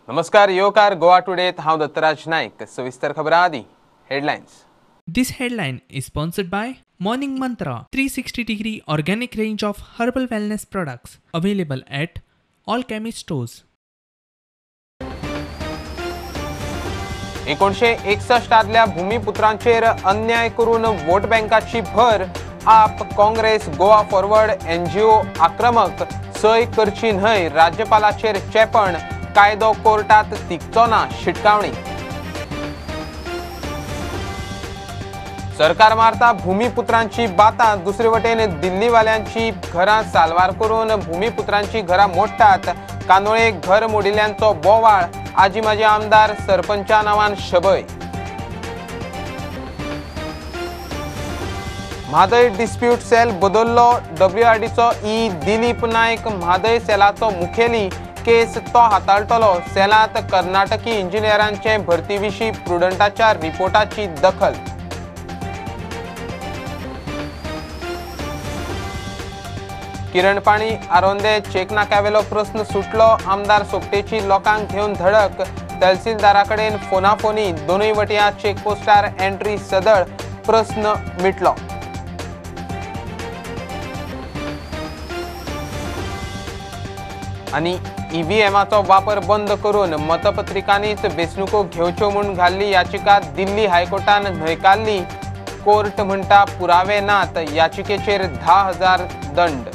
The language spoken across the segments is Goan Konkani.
नमस्कार, येवकार गोवा टुडेत. हांव दत्तराज नायक. सविस्तर खबरां आदी headlines. This headline is sponsored by Morning Mantra 360 degree organic range of herbal wellness products available at all chemist stores. 1961 आदल्या भूमिपुत्रांचेर अन्याय करून वोट बँकाची भर. आप, काँग्रेस, गोवा फॉरवर्ड, एनजीओ आक्रमक. सय करची न्हय, राज्यपालाचेर चेपण. कायदो कोर्टात तिगचो ना, शिटकावणी. सरकार मारता भूमिपुत्रांची बातां. दुसरे वटेन दिल्लीवाल्यांची घरां साल्वार करून भूमिपुत्रांची घरां मोडटात. कांदोळे घर मोडिल्ल्यांचो बोवाळ. आजी माजी आमदार सरपंचा नांवान शबय. म्हादय डिस्प्यूट सेल बदल्लो. डब्ल्यूआरडीचो ई दिलीप नायक म्हादय सेलाचो मुखेली. केस तो हाताळटलो. सेलांत कर्नाटकी इंजिनियरांचे भरती विशीं प्रुडंटाच्या रिपोर्टाची दखल. किरणपाणी आरोंदे चेकनाक्यावेलो प्रस्न सुटलो. आमदार सोपटेची लोकांक घेवन धडक. तहसीलदारा कडेन फोनाफोनी. दोनूय वटयां चेकपोस्टार एंट्री सदळ. प्रस्न मिटलो. आनी ईव्हीएमाचो वापर बंद करून मतपत्रिकांनीच वेंचणुको घेवच्यो म्हूण घाल्ली याचिका दिल्ली हायकोर्टान न्हयकारली. कोर्ट म्हणटा पुरावे नात. याचिकेचेर 10,000 दंड.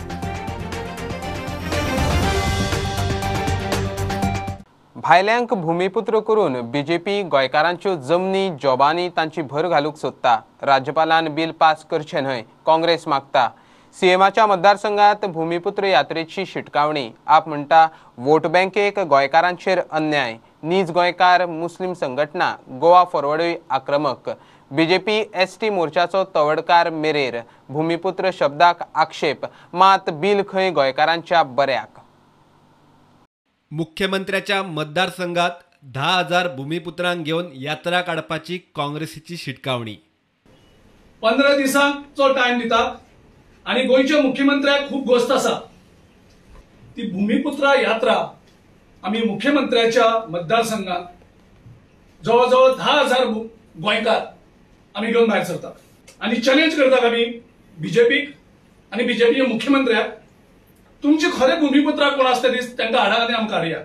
भायल्यांक भूमिपुत्र करून बीजेपी गोंयकारांच्यो जमनी जॉबांनी तांची भर घालूंक सोदता. राज्यपालान बील पास करचें न्हय, काँग्रेस मागता. सीएमाच्या मतदारसंघात भूमिपुत्र यात्रेची शिटकावणी. आप म्हणटा वोट बँकेक गोंयकारांचेर अन्याय. नीज गोंयकार, मुस्लीम संघटना, गोवा फॉरवर्डूय आक्रमक. बीजेपी एसटी मोर्चाचो तवडकार मेरेर. भूमिपुत्र शब्दाक आक्षेप, मात बील खंय गोंयकारांच्या बऱ्याक. मुख्यमंत्र्याच्या मतदारसंघात 10,000 भूमिपुत्रांक घेवन यात्रा काडपाची काँग्रेसीची शिटकावणी. 15 दिसांचो टायम दिता आनी गोंयच्या मुख्यमंत्र्याक खूब गोस्त आसा. ती भूमिपुत्रा यात्रा आमी मुख्यमंत्र्याच्या मतदारसंघात जवळ जवळ 10,000 गोंयकार आमी घेवन भायर सरतात आनी चॅलेंज करतात आमी बीजेपीक आनी बीजेपीच्या मुख्यमंत्र्याक, तुमचे खरे भूमिपुत्रा कोण आसता दीस तांकां हाडा आनी आमकां हाडया.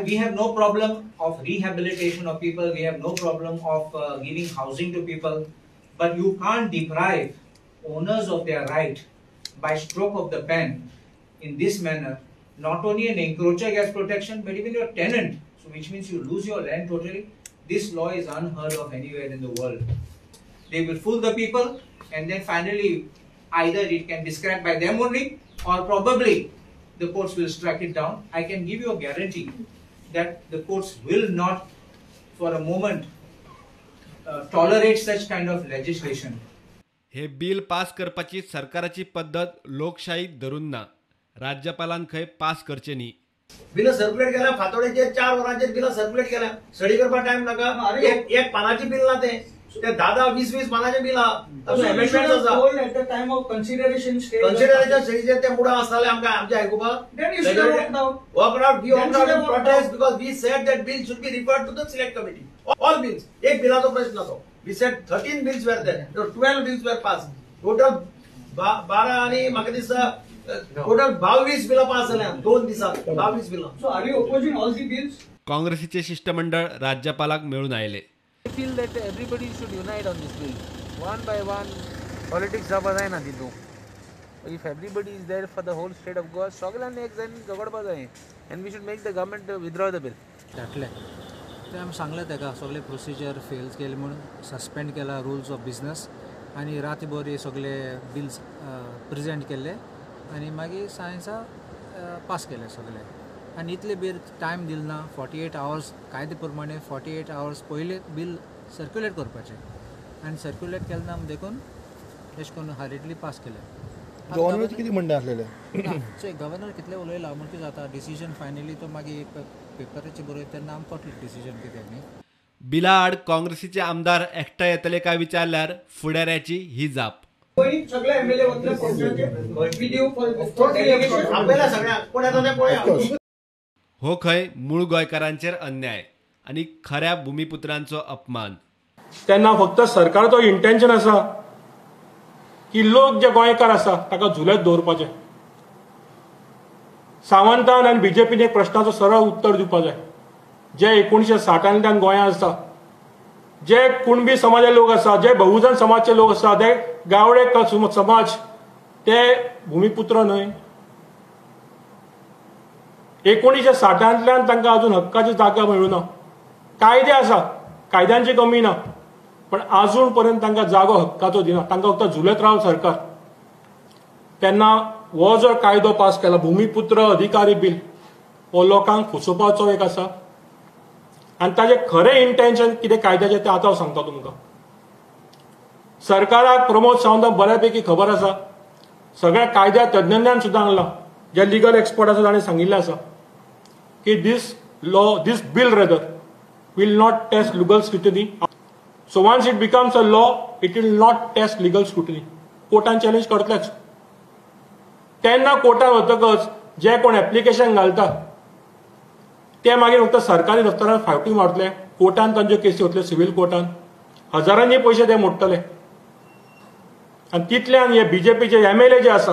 We have no problem of rehabilitation of people, we have no problem of giving housing to people, but you can't deprive owners of their right by stroke of the pen in this manner. Not only an encroacher gets protection, but even your tenant, so which means you lose your land totally. This law is unheard of anywhere in the world. They will fool the people, and then finally either it can be scrapped by them only, or probably the courts will strike it down. I can give you a guarantee that the courts will not for a moment tolerate such kind of legislation. हे बिल पास करपाची सरकाराची पद्दत लोकशाही धरून ना. राज्यपालान खंय पास करचे न्ही. बिल सर्क्युलेट केल्या फातोडेचेर 4 वरांचेर बिल सर्क्युलेट केल्या. स्टडी करपाक टायम नाका. एक पानाचें बिल ना तें, ते 10-10, 20-20 पानाचें बिल आहा. अमेंडमेंट आसा. At the time of consideration consideration स्टेजीचेर ते मुडां आसताले आमकां आमच्या आयकुपाक. Walk out, we walk out in protest because we said that bill should be referred to the select committee. All bills, एक बिलाचो प्रश्न तो. We said 13 bills were there, 12 bills were passed. Total 12 आणि म्हाका दिसता टोटल 22 बिलां पास जाल्या 2 दिसांत. 22 बिलां. So are you opposing all the bills? काँग्रेसीचे शिष्टमंडळ राज्यपालाक मेळून आयले. I feel that everybody should unite on this bill. One by one, politics जावपा जायना तितून. If everybody is there for the whole state of Goa, सगळ्यांनी एक जावन झगडपा जाय and we should make the government withdraw the bill. धाडले ते आमी सांगलें ताका सगळे प्रोसिजर फेल केले म्हणून सस्पेंड केला रुल्स ऑफ बिजनस आनी रातभर हे सगळे बिल्स प्रेजेंट केल्ले आनी मागीर सायन्सा पास केले सगळे. आनी इतले बील टायम दिल ना. 48 आवर्स कायदे प्रमाणे 48 आवर्स पयले बील सर्क्युलेट करपाचें आनी सर्क्युलेट केलें ना देखून एशें करून हरिडली पास केलें. गव्हर्नर कितें म्हणणें आसलेलें? चोय गव्हर्नर कितलें उलयला म्हण कितें जाता डिसिजन फायनली तो मागीर एक पेपराचेर बरयता तेन्ना आमकां कळटलें डिसिजन कितें न्ही. बिला आड काँग्रेसीचे आमदार एकठांय येतले काय विचारल्यार फुडाऱ्याची ही जाप. सगळे एमएलए वतले आपल्याला सगळ्यांक कोण येता ते पळया. हो खंय मूळ गोंयकारांचेर अन्याय आनी खऱ्या भूमिपुत्रांचो अपमान. तेन्ना फक्त सरकाराचो इंटेन्शन आसा की लोक जे गोंयकार आसा ताका झुलत दवरपाचें. सावंतान आनी बीजेपीन एक प्रश्नाचो सरळ उत्तर दिवपाक जाय. जे 1960 गोंयांत आसा, जे कुणबी समाजाचे लोक आसा, जे बहुजन समाजचे लोक आसा, ते गावडे समाज, ते भूमिपुत्र न्हय. 1960 तांकां अजून हक्काची जागा मेळूना. कायदे आसा, कायद्यांची कमी ना, पण अजून पर्यंत तांकां जागो हक्काचो दिना. तांकां फक्त झुलत राव सरकार. तेन्ना हो जर कायदो पास केला भूमिपुत्र अधिकारी बील, हो लोकांक फसोवपाचो एक आसा आनी ताजें खरें इंटेन्शन कितें कायद्याचें तें आतां हांव सांगता तुमकां. सरकाराक प्रमोद सावंत बऱ्यापैकी खबर आसा, सगळ्या कायद्या तज्ञान सुद्दां आणलां, जे लिगल एक्सपर्ट आसा ताणें सांगिल्लें आसा की this law, this bill rather will not test legal scrutiny. So once it becomes a law, it will not test legal scrutiny. कोर्टान चॅलेंज करतलेच. तेन्ना कोर्टान वतकच जे कोण एप्लिकेशन घालता ते मागीर फक्त सरकारी दफ्तरान फावटी मारतले, कोर्टान तांच्यो केसी वतल्यो, सिव्हील कोर्टान हजारांनी पयशे ते मोडटले. आनी तितल्यान हे बीजेपीचे एमएलए जे आसा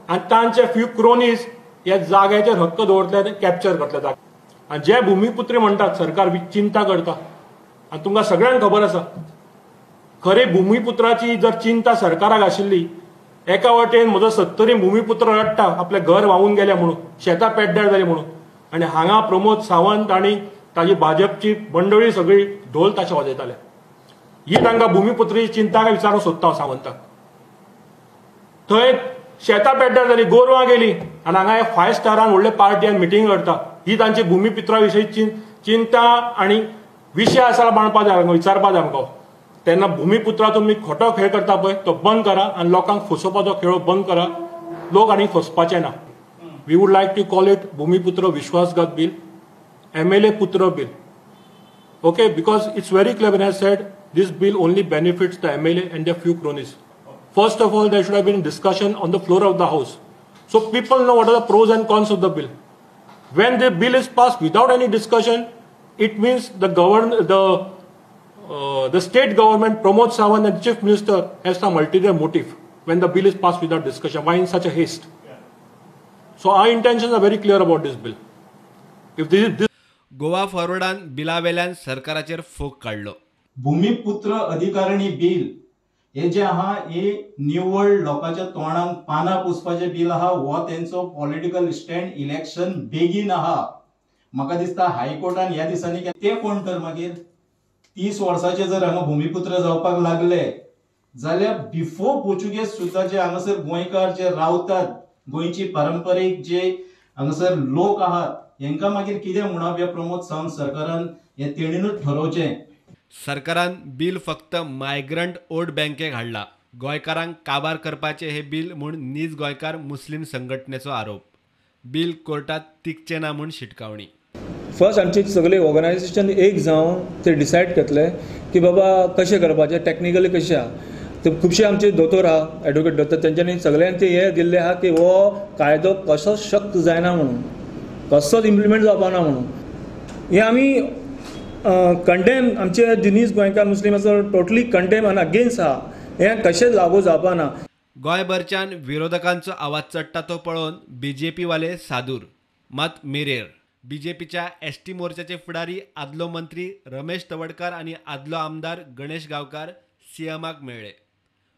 आनी तांचे फ्यू क्रोनीज ह्या जाग्याचेर हक्क दवरतले आनी कॅप्चर करतले जागा. आनी जे भूमिपुत्र म्हणटात सरकार चिंता करता, आनी तुमकां सगळ्यांक खबर आसा खरी भूमिपुत्राची जर चिंता सरकाराक आशिल्ली, एका वटेन म्हजो 70 भूमिपुत्र रडटा आपलें घर व्हांवून गेलें म्हणून, शेतां पेड्ड्यार जाली म्हणून, आनी हांगा प्रमोद सावंत आनी ताजी भाजपची मंडळी सगळी ढोल ताशे वाजयताले. ही तांकां भूमिपुत्राची चिंता काय विचारूंक सोदता हांव सावंताक. थंय शेतां पेड्ड्यार जाली, गोरवां गेली, आनी हांगा हे 5 स्टारान व्हडले पार्टी आनी मिटींग करता. ही तांची भूमिपुत्रा विशीं चिंता आनी विशय आसा मांडपा जाय, विचारपा जाय आमकां. तेन्ना भूमिपुत्रा तुमी खोटो खेळ करता पळय तो बंद करा आनी लोकांक फसोवपाचो खेळ बंद करा. लोक आनी फसपाचे ना. We would like to call it Bhumiputra विश्वासघात bill, MLA Putra bill. Okay, because it's very clear when I said this bill only benefits the MLA and the few cronies. First of all, there should have been discussion on the floor of the house, so people know what are the pros and cons of the bill. When the bill is passed without any discussion, it means the state government, Pramod Sawant and Chief Minister has some ulterior motive when the bill is passed without discussion. Why in such a haste? Yeah. So our intentions are very clear about this bill. If this is this Goa फॉरवर्डान बिलावेल्यान सरकाराचेर फोग काडलो. भूमिपुत्र अधिकारणी बिल हे जे आहा हे निवळ लोकांच्या तोंडांक पानां पुसपाचें बिल आहा. हो तेंचो पॉलिटिकल स्टँड इलेक्शन बेगीन आहा. म्हाका दिसता हायकोर्टान ह्या दिसांनी ते कोण तर मागीर 30 वर्साचे जर हांगा भूमिपुत्र जावपाक लागले जाल्यार बिफोर पोर्चुगेज सुद्दां जे हांगासर गोंयकार जे रावतात, गोंयची पारंपरीक जे हांगासर लोक आहात, हेंकां मागीर कितें म्हणप? ह्या प्रमोद सावंत सरकारान हें तेणीनूच ठरोवचें. सरकारान बिल फक्त मायग्रंट वोट बँकेक हाडला, गोंयकारांक काबार करपाचें हें बिल म्हूण नीज गोंयकार मुस्लीम संघटनेचो आरोप. बिल कोर्टात तिगचें ना म्हूण शिटकावणी. फर्स्ट आमची सगळी ऑर्गनायझेशन एक जावन ते डिसायड करतले की बाबा कशें करपाचें, टॅक्निकली कशें आहा. ते खुबशे आमचे दोतोर आहा, एडवोकेट दोतोर, तेंच्यांनी सगळ्यांनी ते हें दिल्लें आहा की हो कायदो कसोच शक्त जायना म्हणून, कसोच इम्प्लिमेंट जावपा ना म्हणून. हें आमी कंडेम, आमचे दिनीज गोंयकार मुस्लीम आसा टोटली कंडेम आनी अगेन्स्ट आहा. हें कशेंच लागू जावपा ना. गोंयभरच्यान विरोधकांचो आवाज चडटा तो पळोवन बीजेपीवाले सादूर मात मेरेर. बीजेपीच्या एसटी मोर्चाचे फुडारी आदलो मंत्री रमेश तवडकार आनी आदलो आमदार गणेश गांवकार सीएमाक मेळ्ळे.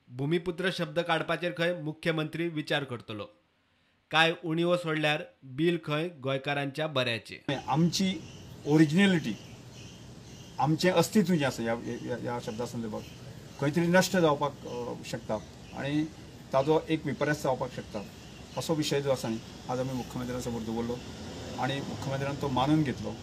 भूमिपुत्र शब्द काडपाचेर खंय मुख्यमंत्री विचार करतलो. कांय उणीवो सोडल्यार बिल खंय गोंयकारांच्या बऱ्याचें. आमची ओरिजिनलिटी, आमचें अस्तित्व जें आसा ह्या शब्दा संदर्भात खंय तरी नश्ट जावपाक शकता आनी ताजो एक विपर्यास जावपाक शकता असो विशय जो आसा न्ही आज आमी मुख्यमंत्र्या समोर दवरलो आनी मुख्यमंत्र्यान तो मानून घेतलो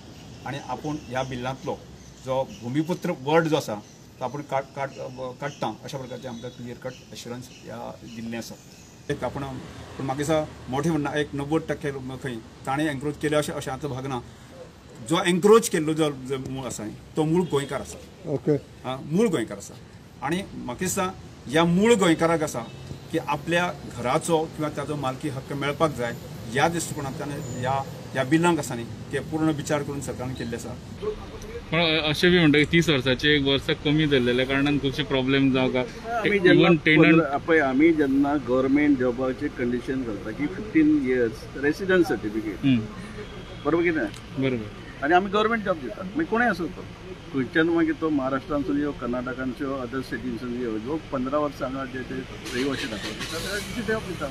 आनी आपूण ह्या बिलांतलो जो भूमिपुत्र वर्ड जो आसा तो आपूण काडटा अशा प्रकारचें आमकां क्लियर कट एश्युरन्स ह्या दिल्लें आसा. एक आपूण पूण म्हाका दिसता मोठें म्हणना एक 90% खंय ताणें एन्क्रोच केलें अशें अशें भाग ना. जो एन्क्रोच केल्लो जो मूळ आसा तो मूळ गोंयकार आसा. ओके, मूळ गोंयकार आसा आनी म्हाका दिसता ह्या मूळ गोंयकाराक आसा की आपल्या घराचो किंवा ताजो मालकी हक्क मेळपाक जाय. ह्या दृश्टिकोणांतल्यान ह्या बिलांक आसा न्ही ते पूर्ण विचार करून सरकारान केल्ले आसा. पण अशें बी म्हणटा की 30 वर्साचे एक वर्सा कमी धरलेल्या कारणान खुबशे प्रॉब्लेम जावं का इवन टेनंट. पळय आमी जेन्ना गव्हर्मेंट जॉबाचे कंडिशन घालता की 15 इयर्स रेसिडन्स सर्टिफिकेट, बरोबर कितें? बरोबर. आनी आमी गव्हर्मेंट जॉब दितात, मागीर कोणूय आसूं तो खंयच्यान, मागीर तो महाराष्ट्रांतसून यो, कर्नाटकांतसून यो, अदर स्टेटींसून यो, जो 15 वर्सां हांगा जे ते रहिवाशी दाखयता ताका जॉब दिता.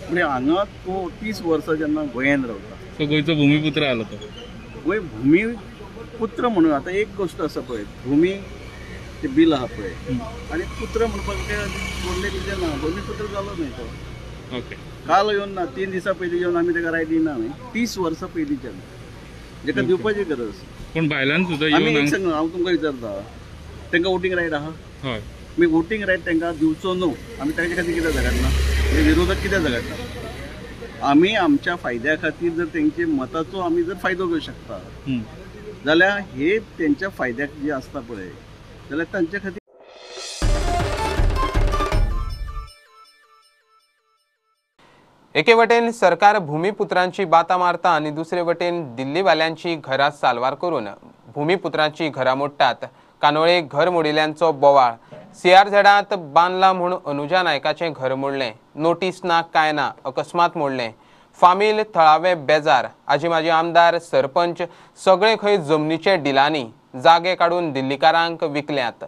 म्हणजे हांगा तो 30 वर्सां जेन्ना गोंयांत रावता, तो गोंयचो भुमीपुत्र आलो. तो गोंय भुमीपुत्र म्हणून आतां एक गोश्ट आसा पळय, भुमी ते बील आहा पळय आनी पुत्र म्हणपाक व्हडलें कितें ना, भुमीपुत्र जालो न्हय तो. ओके. काल येवन ना, 3 दिसां पयलीं येवन आमी ताका रायट दिना न्हय, 30 वर्सां पयलींच्यान जेका दिवपाची गरज आसा. पूण बायलांक सुद्दां आमी एक सांग, हांव तुमकां विचारता, तांकां वोटींग रायट आहा? हय. मागीर वोटींग रायट तांकां दिवचो न्हू, आमी तांचे खातीर कित्याक झगडना? विरोधक कित्याक झगडटा? आमी आमच्या फायद्या खातीर जर तेंचे मताचो आमी जर फायदो घेवंक शकता जाल्यार हे तेंच्या फायद्याक जे आसता पळय जाल्यार तांचे खातीर. एके वटेन सरकार भूमिपुत्रांची बाता मारता आनी दुसरे वटेन दिल्लीवाल्यांची घरां साल्वार करून भूमिपुत्रांची घरां मोडटात. कानोळे घर मोडिल्ल्यांचो बोवाळ. सीआरझेडांत बांदला म्हूण अनुजा नायकाचें घर मोडलें. नोटीस ना काय ना, अकस्मात मोडलें. फामील थळावे बेजार. आजी माजी आमदार सरपंच सगळे खंय जमनीचे डिलांनी जागे काडून दिल्लीकारांक विकल्यात.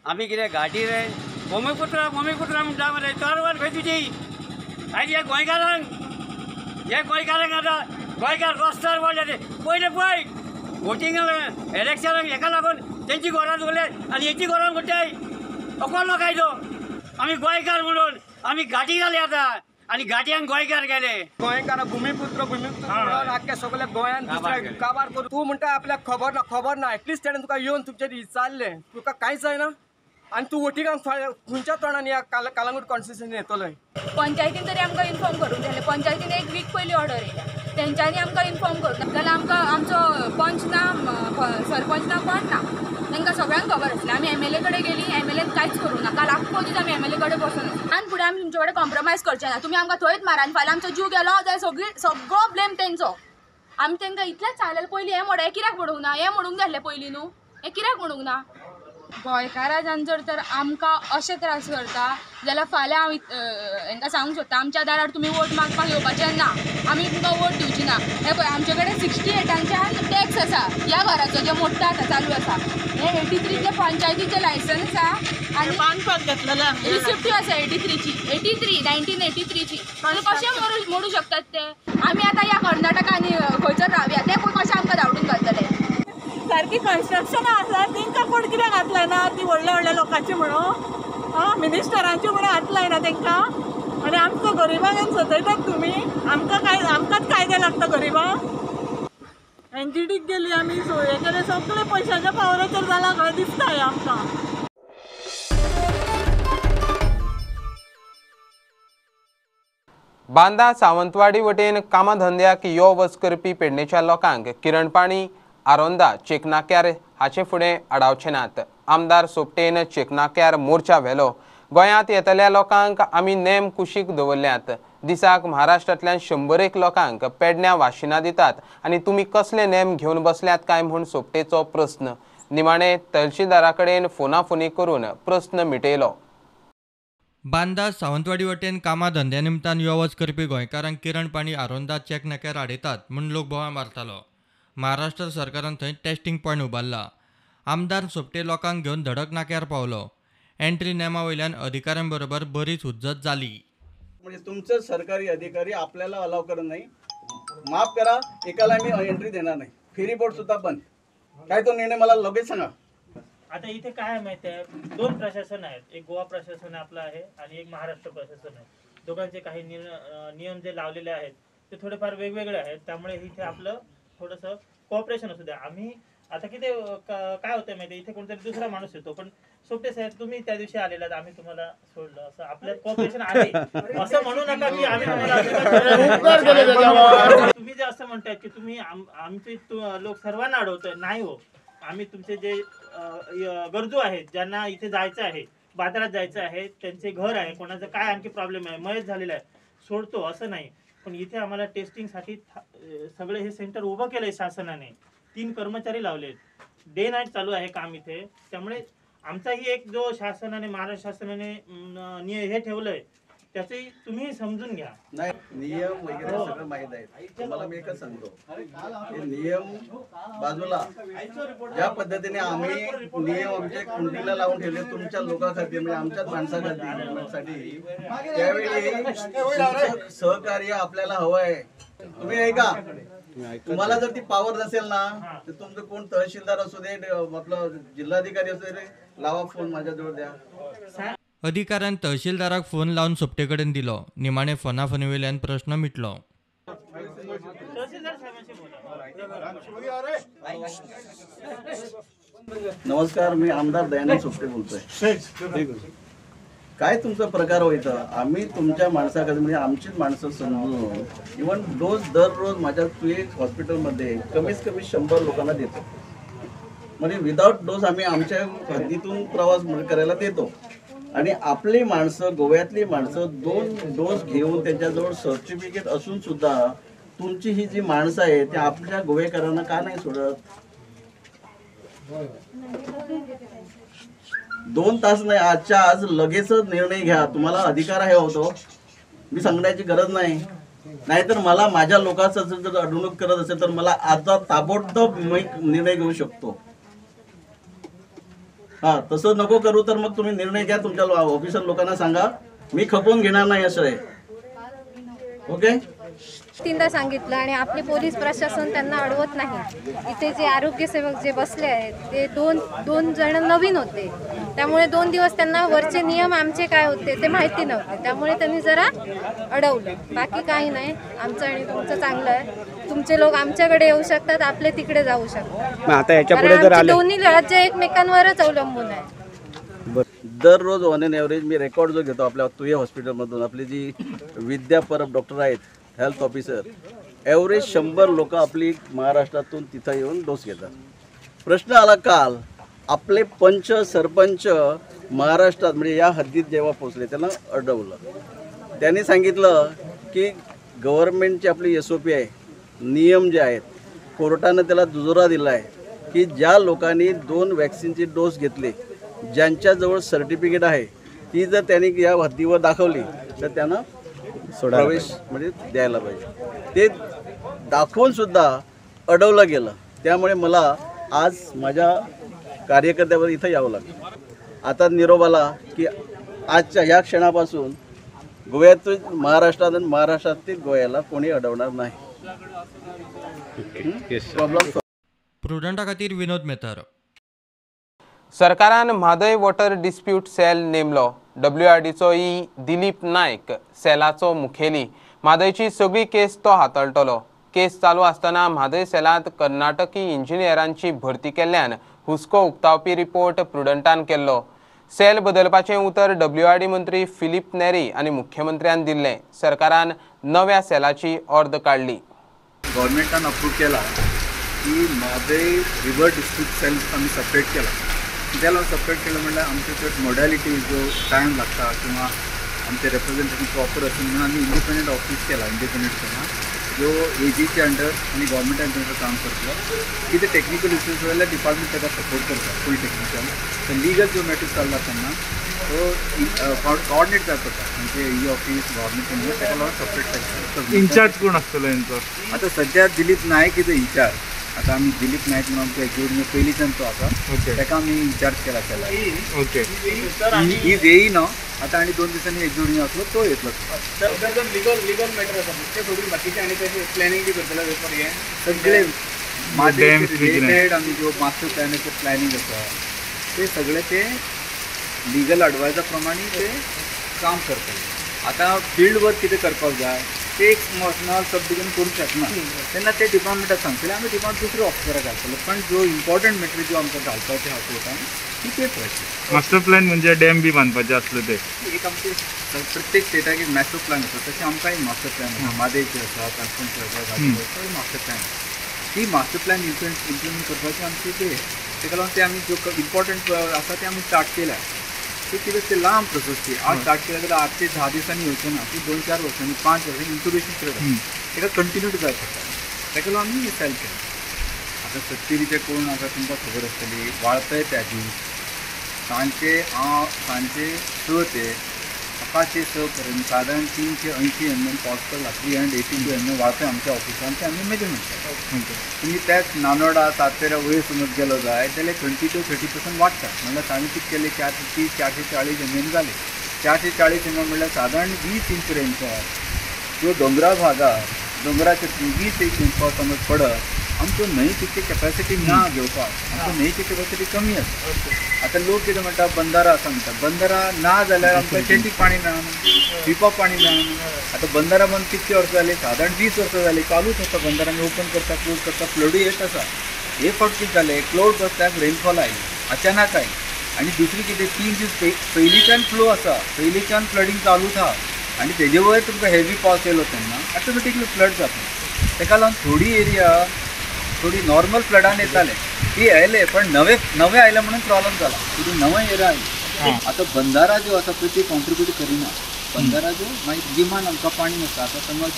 आमी कितें घाटी रे भूमिपुत्र भूमिपुत्र म्हणटा मरे, कारवार खंय तुजी? आयज हे गोंयकारांक, हे गोंयकारांक आतां गोंयकार रस्त्यार पडले. पयले पळय वोटिंगाक इलेक्शनाक हेका लागून तेंची घरां दवरले आनी हेची घरां मोडटाय. कोणलो कायदो? आमी गोंयकार म्हणून आमी घाटी जाले आतां आनी घाटयांक गोंयकार गेले. गोंयकार भूमिपुत्र भूमिपुत्र म्हणून आख्या सगळ्या गोंयांत दुसऱ्या काबार करून तूं म्हणटा आपल्याक खबर ना, खबर ना. एटलिस्ट तेणें तुका येवन तुमचेर विचारलें, तुका कांयच जायना आनी तूं वोटिंगाक खंयच्या तोंडान ह्या कालांगूट कॉन्स्टिट्युएन्सीन येतलोय? पंचायतीन तरी आमकां इन्फॉर्म करूंक जाय. पंचायतीन एक वीक पयलीं ऑर्डर येयल्या, तेंच्यांनी आमकां इन्फॉर्म करूंक ना जाल्यार आमकां आमचो पंच ना, सरपंच ना, कोण ना, तांकां सगळ्यांक खबर आसलें. आमी एमएलए कडेन गेली, एमएलएन कांयच करूंक ना. काल आख्खो दीस आमी एमएलए कडेन बसून आसा. आनी फुडें आमी तुमचे कडेन कॉम्प्रोमायज करचे ना. तुमी आमकां थंयच मारा आनी फाल्यां आमचो जीव गेलो जाल्यार सगळो ब्लेम तेंचो. आमी तांकां इतलेंच सांगलें पयलीं हें मोड, हें कित्याक म्हणूंक ना, हें म्हणूंक जाय आसलें पयलीं न्हू, हें कित्याक म्हणूंक ना? गोंयकारां जर तर आमकां अशें त्रास करता जाल्यार फाल्यां हांव हांकां सांगूंक सोदता, आमच्या दारार तुमी वोट मागपाक येवपाचें ना, आमी तुमकां वोट दिवची ना. हें पळय आमचे कडेन 68 टॅक्स आसा ह्या घराचो, जे मोडटा आतां चालू आसा. हे 83 पंचायतीचें लायसन्स आसा आनी रिसिप्टूय आसा 83ची, 83 1983ची. कशें मोडू शकतात ते? आमी आतां ह्या कर्नाटका आनी खंयसर रावया, ते पळय कशें आमकां धांवडून घालतले. सारकी कन्स्ट्रक्शनां आसा तेंकां कोण कित्याक हात लायना? ती व्हडल्या व्हडल्या लोकांची म्हणून आं मिनिस्टरांची म्हणून हात लायना तेंकां आनी आमकां गरिबांक सतयतात तुमी. आमकां काय, आमकांच कायदे लागता गरिबांक. एनजीटीक गेली आमी, हें केलें, सगळें पयशाच्या पावराचेर जालां खंय दिसता हें आमकां. बांदा सावंतवाडी वटेन कामाधंद्याक यो वच करपी पेडणेच्या लोकांक किरणपाणी आरोंदा चेकनाक्यार हाचे फुडें आडावचे नात. आमदार सोपटेन चेकनाक्यार मोर्चा व्हेलो. गोंयांत येतल्या लोकांक आमी नेम कुशीक दवरल्यात. दिसाक महाराष्ट्रांतल्यान 100 लोकांक पेडण्या वाशिनां दितात आनी तुमी कसले नेम घेवन बसल्यात काय म्हूण सोपटेचो प्रस्न. निमाणे तहसीलदारा कडेन फोनाफोनी करून प्रस्न मिटयलो. बांदा सावंतवाडी वटेन कामा धंद्या निमतान यो वच करपी गोंयकारांक किरणपाणी आरोंदा चेक नाक्यार आडयतात म्हूण लोक बोवाळ मारतालो. महाराष्ट्र सरकारान थंय टेस्टिंग पॉयंट उबारला. आमदार सोपटे लोकांक घेवन धडक नाक्यार पावलो. एंट्री नेमा वयल्यान अधिकाऱ्यां बरोबर बरीच हुज्जत जाली. म्हणजे तुमचं सरकारी अधिकारी आपल्याला अलाव करत नाही. माफ करा, एकाला मी एंट्री देणार नाही. फेरी बोर्ड सुद्धा बंद. काय तो निर्णय मला लगेच सांगा. आता इथे काय माहिती आहे, 2 प्रशासन आहेत, एक गोवा प्रशासन आपलं आहे आणि एक महाराष्ट्र प्रशासन आहे. दोघांचे काही नियम जे लावलेले आहेत ते थोडेफार वेगवेगळे आहेत, त्यामुळे इथे आपलं थोडंसं कोऑपरेशन असू द्या. आम्ही आता किती काय होतं माहिती, इथे कोणतरी दुसरा माणूस येतो, पण सोपटे साहेब तुम्ही त्या दिवशी आलेलात, आम्ही तुम्हाला सोडलं, असं आपलं कोऑपरेशन आहे असं म्हणू नका की आम्ही तुम्हाला. तुम्ही जे असं म्हणताय की तुम्ही आमचे लोक सर्वांना अडवतोय, नाही हो. आम्ही तुमचे जे गरजू आहेत, ज्यांना इथे जायचं आहे, बाजारात जायचं आहे, त्यांचे घर आहे, कोणाचं काय आणखी प्रॉब्लेम आहे, मयत झालेला आहे, सोडतो असं नाही. पण इथे आम्हाला टेस्टिंगसाठी सगळे हे सेंटर उभं केलं आहे शासनाने, 3 कर्मचारी लावलेत, डे नाईट चालू आहे काम इथे। त्यामुळे आमचाही एक जो शासनाने, महाराष्ट्र शासनाने हे ठेवलं आहे त्याचंही तुम्ही समजून घ्या। नाही, नियम वगैरे सगळं माहीत आहे तुम्हाला। मी एकच सांगतो, हे नियम बाजूला ज्या पद्धतीने आम्ही नियम आमच्या कुंडीला लावून ठेवले तुमच्या लोकांखातीर, म्हणजे आमच्याच माणसाखातीर, त्यावेळी सहकार्य आपल्याला हवं आहे। तुम्ही ऐका, तुम्हाला जर ती पावर नसेल ना तर तुमचं कोण तहसीलदार असू दे, आपलं जिल्हाधिकारी असू दे, लावा फोन माझ्याजवळ द्या। अधिकाऱ्यान तहसीलदाराक फोन लावन सोपटे कडेन दिलो। निमाणे फोना फोनीवेल्यान प्रश्न मिटलो। नमस्कार, मी आमदार दयानंद सोपटे बोलतोय। काय तुमचा प्रकार व्हायचा? आम्ही तुमच्या माणसाकडे, म्हणजे आमचीच माणसं समजून इव्हन डोस दररोज माझ्या तुये हॉस्पिटलमध्ये कमीत कमी 100 लोकांना देतो। म्हणजे विदाऊट डोस आम्ही आमच्या हद्दीतून प्रवास करायला देतो। आणि आपली माणसं, गोव्यातली माणसं 2 डोस घेऊन त्यांच्याजवळ सर्टिफिकेट असून सुद्धा तुमची ही जी माणसं आहेत ती आपल्या गोवेकरांना का नाही सोडत? 2 तास नाही, आजच्या आज लगेचच निर्णय घ्या। तुम्हाला अधिकार आहे होतो, मी सांगण्याची गरज नाही। नाहीतर मला माझ्या लोकांचं जर अडवणूक करत असेल तर मला आता ताबडतोब मी निर्णय घेऊ शकतो। हा, तसं नको करू तर मग तुम्ही निर्णय घ्या, तुमच्या ऑफिसर लोकांना सांगा, मी खपवून घेणार नाही असं आहे। ओके, 3दा सांगितलं आणि आपले पोलीस प्रशासन त्यांना अडवत नाही। इथे जे आरोग्यसेवक जे बसले आहेत ते दोन जण नवीन होते, त्यामुळे 2 दिवस त्यांना वरचे नियम आमचे काय होते ते माहिती नव्हते, त्यामुळे त्यांनी जरा अडवलं। बाकी काही नाही, आमचं आणि तुमचं चांगलं आहे। तुमचे लोक आमच्याकडे येऊ शकतात, आपले तिकडे जाऊ शकतात। आता याच्या पुढे जर आले, दोन्ही राज्य एकमेकांवरच अवलंबून आहे। दररोज on an average me record जो घेतो आपल्या तुये हॉस्पिटलमधून, आपली जी विद्या परब डॉक्टर आहेत, हेल्थ ऑफिसर, ॲव्हरेज 100 लोक आपली महाराष्ट्रातून तिथं येऊन डोस घेतात। प्रश्न आला काल, आपले पंच सरपंच महाराष्ट्रात म्हणजे या हद्दीत जेव्हा पोचले त्यांना अडवलं। त्यांनी सांगितलं की गव्हर्नमेंटची आपली SOP आहे, नियम जे आहेत, कोर्टानं त्याला दुजोरा दिला आहे की ज्या लोकांनी 2 वॅक्सिनचे डोस घेतले, ज्यांच्याजवळ सर्टिफिकेट आहे, ती जर त्यांनी या हद्दीवर दाखवली तर त्यांना प्रवेश म्हणजे द्यायला पाहिजे। ते दाखवून सुद्धा अडवलं गेलं। त्यामुळे मला आज माझ्या कार्यकर्त्यावर इथं यावं लागलं। आता निरोप आला की आजच्या ह्या क्षणापासून गोव्यातून महाराष्ट्रात आणि महाराष्ट्रातील गोव्याला कोणी अडवणार नाही। प्रॉब्लेम प्रुडंटा खातीर विनोद मेहतर। सरकारान म्हादय वॉटर डिस्प्यूट सेल नेमलो। WRDचो ई दिलीप नायक सेलाचो मुखेली। म्हादयची सगळी केस तो हाताळटलो। केस चालू आसतना म्हादय सेलांत कर्नाटकी इंजिनियरांची भरती केल्ल्यान हुस्को उक्तावपी रिपोर्ट प्रुडंटान केल्लो। सेल बदलपाचें उतर WRD मंत्री फिलीप नेरी आनी मुख्यमंत्र्यान दिल्लें। सरकारान नव्या सेलाची ऑर्द काडली। गव्हर्मेंटान अप्रूव केला की म्हादय रिवर डिस्प्यूट सेल आमी सेपरेट केला। त्याला सेपरेट केलं म्हणल्यार आमचे चड मोडॅलिटी जो टायम लागता किंवा आमचे रेप्रेझेंटेटिव्ह प्रॉपर आसून म्हणून आमी इंडिपेंडंट ऑफिस केला। इंडिपेंडंट केला जो एजीच्या अंडर आनी गव्हर्मेंटाच्या अंडर काम करतलो। कितें टेक्निकल इश्यूज जाल्यार डिपार्टमेंट ताका सपोर्ट करता फूल टेक्निकल। तर लिगल जो मॅटर चल्ला तेन्ना तो कोऑर्डिनेट जाय पडटा म्हणजे ई ऑफिस गव्हर्मेंट ताका लागून सेपरेट। इन्चार्ज कोण आसतलो हेंचो? आतां सद्या दिलीप नायक is in-charge. आता आमी दिलीप नायक म्हणून आमच्या एक्झिक्युटिव्ह पयलींच्यान तो आसा, ताका आमी इन्चार्ज केला केला। ओके, is येयना आतां आनी 2 दिसांनी एक्झिक्युटिव्ह आसलो तो येतलो। लिगल लिगल मॅटर आसा ते सोडून बाकीचे आनी कशें प्लॅनिंग बी करतले पेपर हे सगळे म्हादय रिलेटेड आमी जो मास्टर प्लॅनाचें प्लॅनिंग आसा ते सगळे ते लिगल एडवायजा प्रमाणे ते काम करतले। आतां फिल्ड वर्क कितें करपाक जाय ते एक स्मॉल सब डिविजन करूंक शकना, तेन्ना ते डिपार्टमेंटाक सांगतले, आमी डिपार्टमेंट दुसऱ्या ऑफिसराक घालतले। पण जो इम्पॉर्टंट मॅटर जो आमकां घालपाचें आहा कोर्टान ती ते पळयतले। मास्टर प्लॅन म्हणजे डॅम बी बांदपाचें आसलें ते एक आमचे प्रत्येक स्टेटाक एक मास्टर प्लॅन आसा, तशें आमकां एक मास्टर प्लॅन आसा। म्हादयचें आसा, काणकोणचें आसा, गांधीचें मास्टर प्लॅन आसा। ती मास्टर प्लॅन इम्प्लिमेंट करपाची आमची ते ताका लागून ते आमी जो इम्पॉर्टंट आसा ते आमी स्टार्ट केल्या। सो कितें ते लांब प्रोसेस ती आज स्टार्ट केल्या जाल्यार 8 ते 10 दिसांनी येवचें ना, ती 2-4 वर्सांनी 5 वर्सांनी इन्क्युबेशन पिरियड आसा, ताका कंटिन्युटी जाय पडटा. ताका लागून आमी सेल केलें. आतां सत्तरीचे कोण आसा तुमकां खबर आसतली, वाळपय त्याजी सांजचे 6 ते सकाळचे 6 पर्यंत सादारण 380 mm पावस पडला. 382 mm वाळपय आमच्या ऑफिसान ते आमी मेजरमेंट केलें. तुमी त्याच नानोडा सातपेरा वयर समज गेलो जाय जाल्यार 20 to 30% वाडटा. म्हणल्यार तांणी कितें केलें, 430-440 mm जाले. 440 mm म्हणल्यार सादारण 20 इंच रेनफॉल जो दोंगरा भागार दोंगराचेर 20 इंच पावस समज पडत, आमच्यो न्हंय तितकी कॅपॅसिटी ना घेवपाक, आमच्यो न्हंयची कॅपॅसिटी कमी आसा. आतां लोक कितें म्हणटा, बंदारा आसा म्हणटा, बंदारा ना जाल्यार आमकां शेतीक पाणी मेळना, पिवपाक पाणी मेळना. आतां बंदारा बंद कितके वर्सां जालीं, सादारण 20 वर्सां जालीं चालूच आसा. बंदारा आमी ओपन करता, क्लोज करता, फ्लडूय येत आसा. हे फावट कितें जालें, क्लोज बसल्याक रेनफॉल आयली, अचानक आयली. आनी दुसरी कितें, 3 दीस पयलींच्यान फ्लो आसा, पयलींच्यान फ्लडींग चालूच आहा आनी तेजे वयर तुमकां हेवी पावस येयलो तेन्ना ऑटोमॅटिकली फ्लड जाता. तेका लागून थोडी एरिया थोडी नॉर्मल फ्लडान येताले ती आयले, पण नवे नवे आयले म्हणून प्रॉब्लम जाला. थोडी नवे एरिया आयली. आतां बंदारा ज्यो आसा पळय ती कॉन्ट्रिब्यूट करिना. बंदारा ज्यो मागीर गिमान आमकां पाणी नासता. आतां समज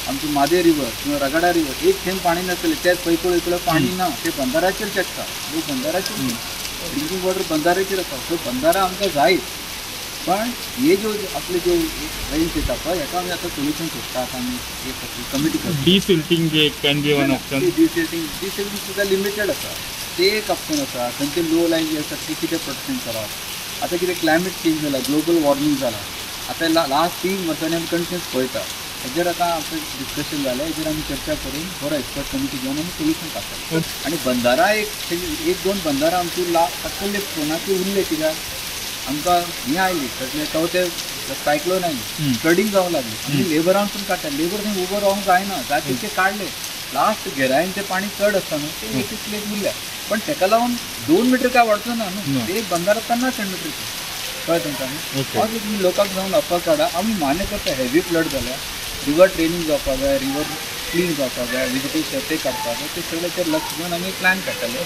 आमची मादे रिवर किंवा रगाडा रिवर एक थेंब पाणी नासतलें, तेच पैकूळ इकडे पाणी ना, ते बंदाराचेर शेकता. लोक बंदाराचेर ड्रिंकींग वॉटर बंदाराचेर आसा. सो बंदारा आमकां जायच, पण हे ज्यो आपले ज्यो रेन्स येता पळय हेका आमी आतां सोल्युशन सोदता. आतां आमी एक कमिटी करता. डिसिल्टींग जे can be one option. Desilting desilting सुद्दां लिमिटेड आसा, ते एक ऑप्शन आसा. खंयचे लो लायन जे आसा ते कितें प्रोटेक्शन करप. आतां कितें क्लायमेट चेंज जाला, ग्लोबल वॉर्मींग जाला. आतां लास्ट 3 वर्सांनी आमी कंटिन्यूस पळयता. हेजेर आतां आमचें डिस्कशन जालें, हेजेर आमी चर्चा करून बरो एक्सपर्ट कमिटी घेवन आमी सोल्युशन काडटले. आनी बंदारा एक 2 बंदारा आमची सकयले फोनाची उरले, कित्याक आमकां हें आयली कसले चवथे सायक्लोन आयली, फ्लडींग जावंक लागली. आमी लेबरांसून काडटा, लेबर थंय उबो रावंक जायना, जाय तितके काडले. लास्ट घेरायन तें पाणी चड आसता न्हू, ते एक प्लेट उरल्या. पण तेका लागून 2 मिटर काय वाडचो ना न्हू, ते एक बंदारा 50 सेंटीमिटर कळ्ळें तुमकां न्हू. आज तुमी लोकांक जावन अफवा काडा. आमी मान्य करता हेवी फ्लड जाल्या, रिवर ट्रेनींग जावपाक जाय, रिवर क्लीन जावपाक जाय, वेजिटेशन ते काडपाक जाय, ते सगळ्याचेर लक्ष दिवन आमी प्लॅन काडटले.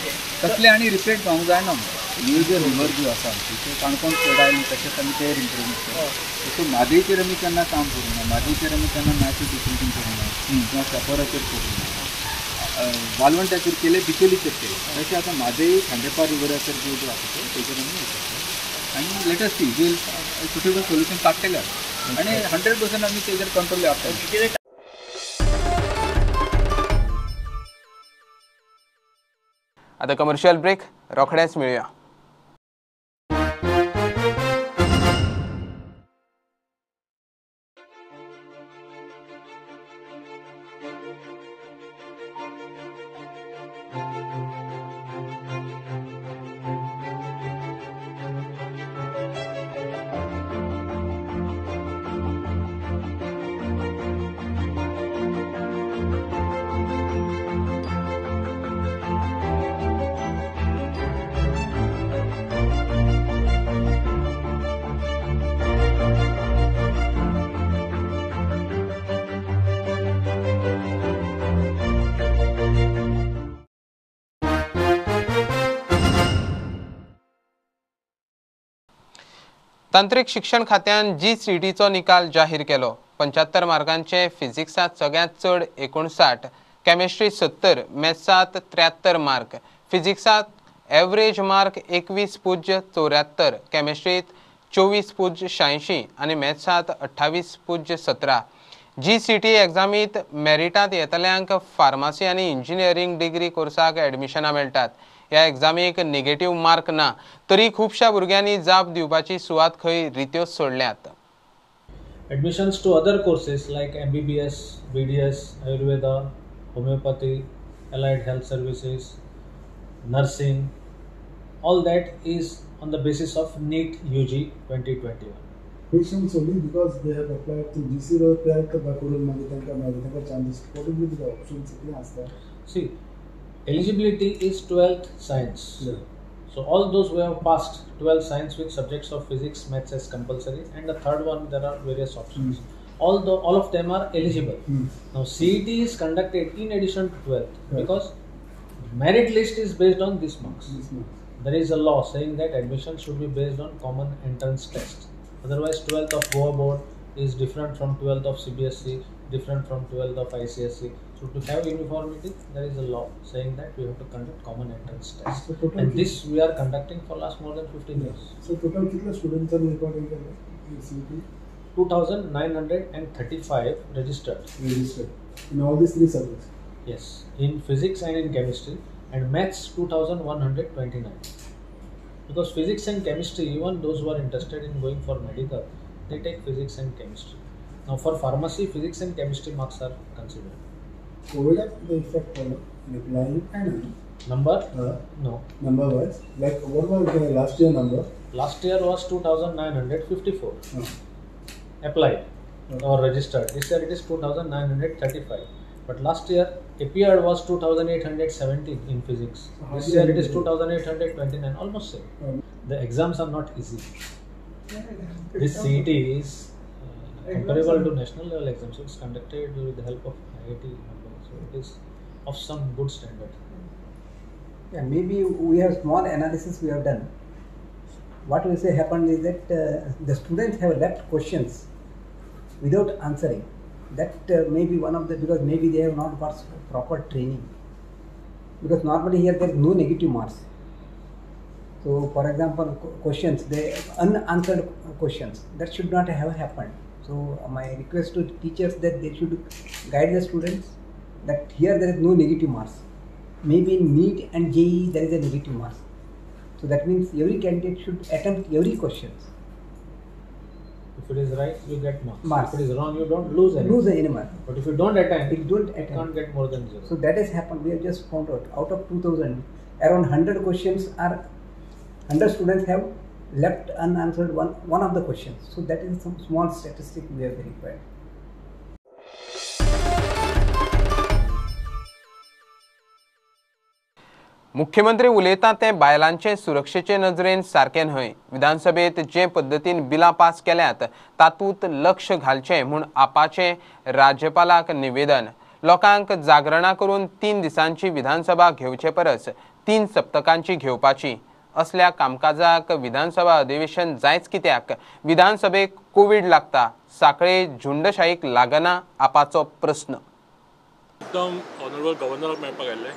तसलें आनी रिपीट जावंक जायना. ही जे रिवर ज्यो आसा आमची ते काणकोण फ्लड आयली तशेंच आमी तेर इम्प्रुवमेंट केलें. तशें मादयेचेर आमी केन्ना काम करूंक ना, मादयेचेर आमी केन्ना मॅसिव डिसिल्टींग करूंक ना किंवा चापोराचेर करूंक ना, वालवंटाचेर केलें, बिचोलीचेर केलें. तशें आतां म्हादय खांडेपार रिवराचेर ज्यो ज्यो आसा पळय तेजेर आमी हें करतले आनी let us सी जे सुटेबल सोल्युशन काडटले आनी 100% आमी तेजेर कंट्रोल हाडटले. आतां कमर्शियल ब्रेक, रोखडेंच मेळुया. तांत्रिक शिक्षण खात्यान GCETचो निकाल जाहीर केलो. 75 मार्कांचे फिजिक्सात सगळ्यांत चड 59, केमिस्ट्री 70, मॅथ्सात 73 मार्क, फिजिक्सात एवरेज मार्क 21.74, केमिस्ट्रीत 24.86 आनी मॅथ्सात 28.17. GCET एग्जामीत मेरिटांत येतल्यांक फार्मासी आनी इंजिनियरींग डिग्री कोर्साक एडमिशनां मेळटात. ह्या एग्जामीक निगेटीव मार्क ना तरी खुबश्या भुरग्यांनी जाप दिवपाची सुवात खंय रित्योच सोडल्यात. Admissions to other courses like MBBS, BDS, Ayurveda, homeopathy, allied health services, nursing, all that is on the basis of NEET UG 2021. Patients only because they have applied to GC वर apply करून मागीर तांकां मेळटा, तांकां chances what will be the options कितें आसता? See, eligibility is 12th science. Yeah. So all those who have passed 12th science with subjects of physics, maths as compulsory, and the third one there are various options. All of them are eligible. Now CET is conducted in addition to 12th, right, because merit list is based on these marks. There is a law saying that admission should be based on common entrance test. Otherwise, 12th of Goa board is different from 12th of CBSE, different from 12th of ICSE. So to have uniformity, there is a law saying that we have to conduct common entrance test. So total and this we are conducting for last more than 15 years. So total कितले students are recording CET? 2,935 registered. Registered in all these three subjects? Yes, in physics and in chemistry, and maths 2,129. Because physics and chemistry, even those who are interested in going for medical, they take physics and chemistry. Now for pharmacy, physics and chemistry marks are considered. COVID the effect on applying and number? No. Number wise, like what was the last year number? Last year was 2,954 applied or registered. This year it is 2,935. But last year appeared was 2,817 in physics. So this year it is 2,829, almost same. The exams are not easy. This CET is comparable to national level exams. So it's conducted with the help of IIT Mumbai. So it is of some good standard. Yeah, maybe we have small analysis we have done. What we say happened is that the students have left questions without answering. That may be one of the, because maybe they have not got proper training. Because normally here there is no negative marks. So for example, questions, they unanswered questions, that should not have happened. So my request to teachers that they should guide the students that here there is no negative marks. Maybe in NEET and JEE there is a negative marks. So that means every candidate should attempt every question. If it is right, you get marks. If it is wrong, you don't lose any. Lose any mark. But if you don't attempt, you can't get more than 0. So that has happened. We have just found out, out of 2,000, around 100 questions are, 100 students have left unanswered one of the questions. So that is some small statistic we have verified. मुख्यमंत्री उलयता ते बायलांचे सुरक्षेचे नजरेन सारकें न्हय. विधानसभेत जे पद्दतीन बिलां पास केल्यात तातूंत लक्ष घालचें म्हूण आपाचें राज्यपालाक निवेदन. लोकांक जागरणां करून 3 दिसांची विधानसभा घेवचे परस 3 सप्तकांची घेवपाची. असल्या कामकाजाक विधानसभा अधिवेशन जायच कित्याक? विधानसभेक कोवीड लागता, साखळे झुंडशाहीक लागना आपाचो प्रस्न. एकदम ऑनरेबल गव्हर्नराक मेळपाक आयिल्ले.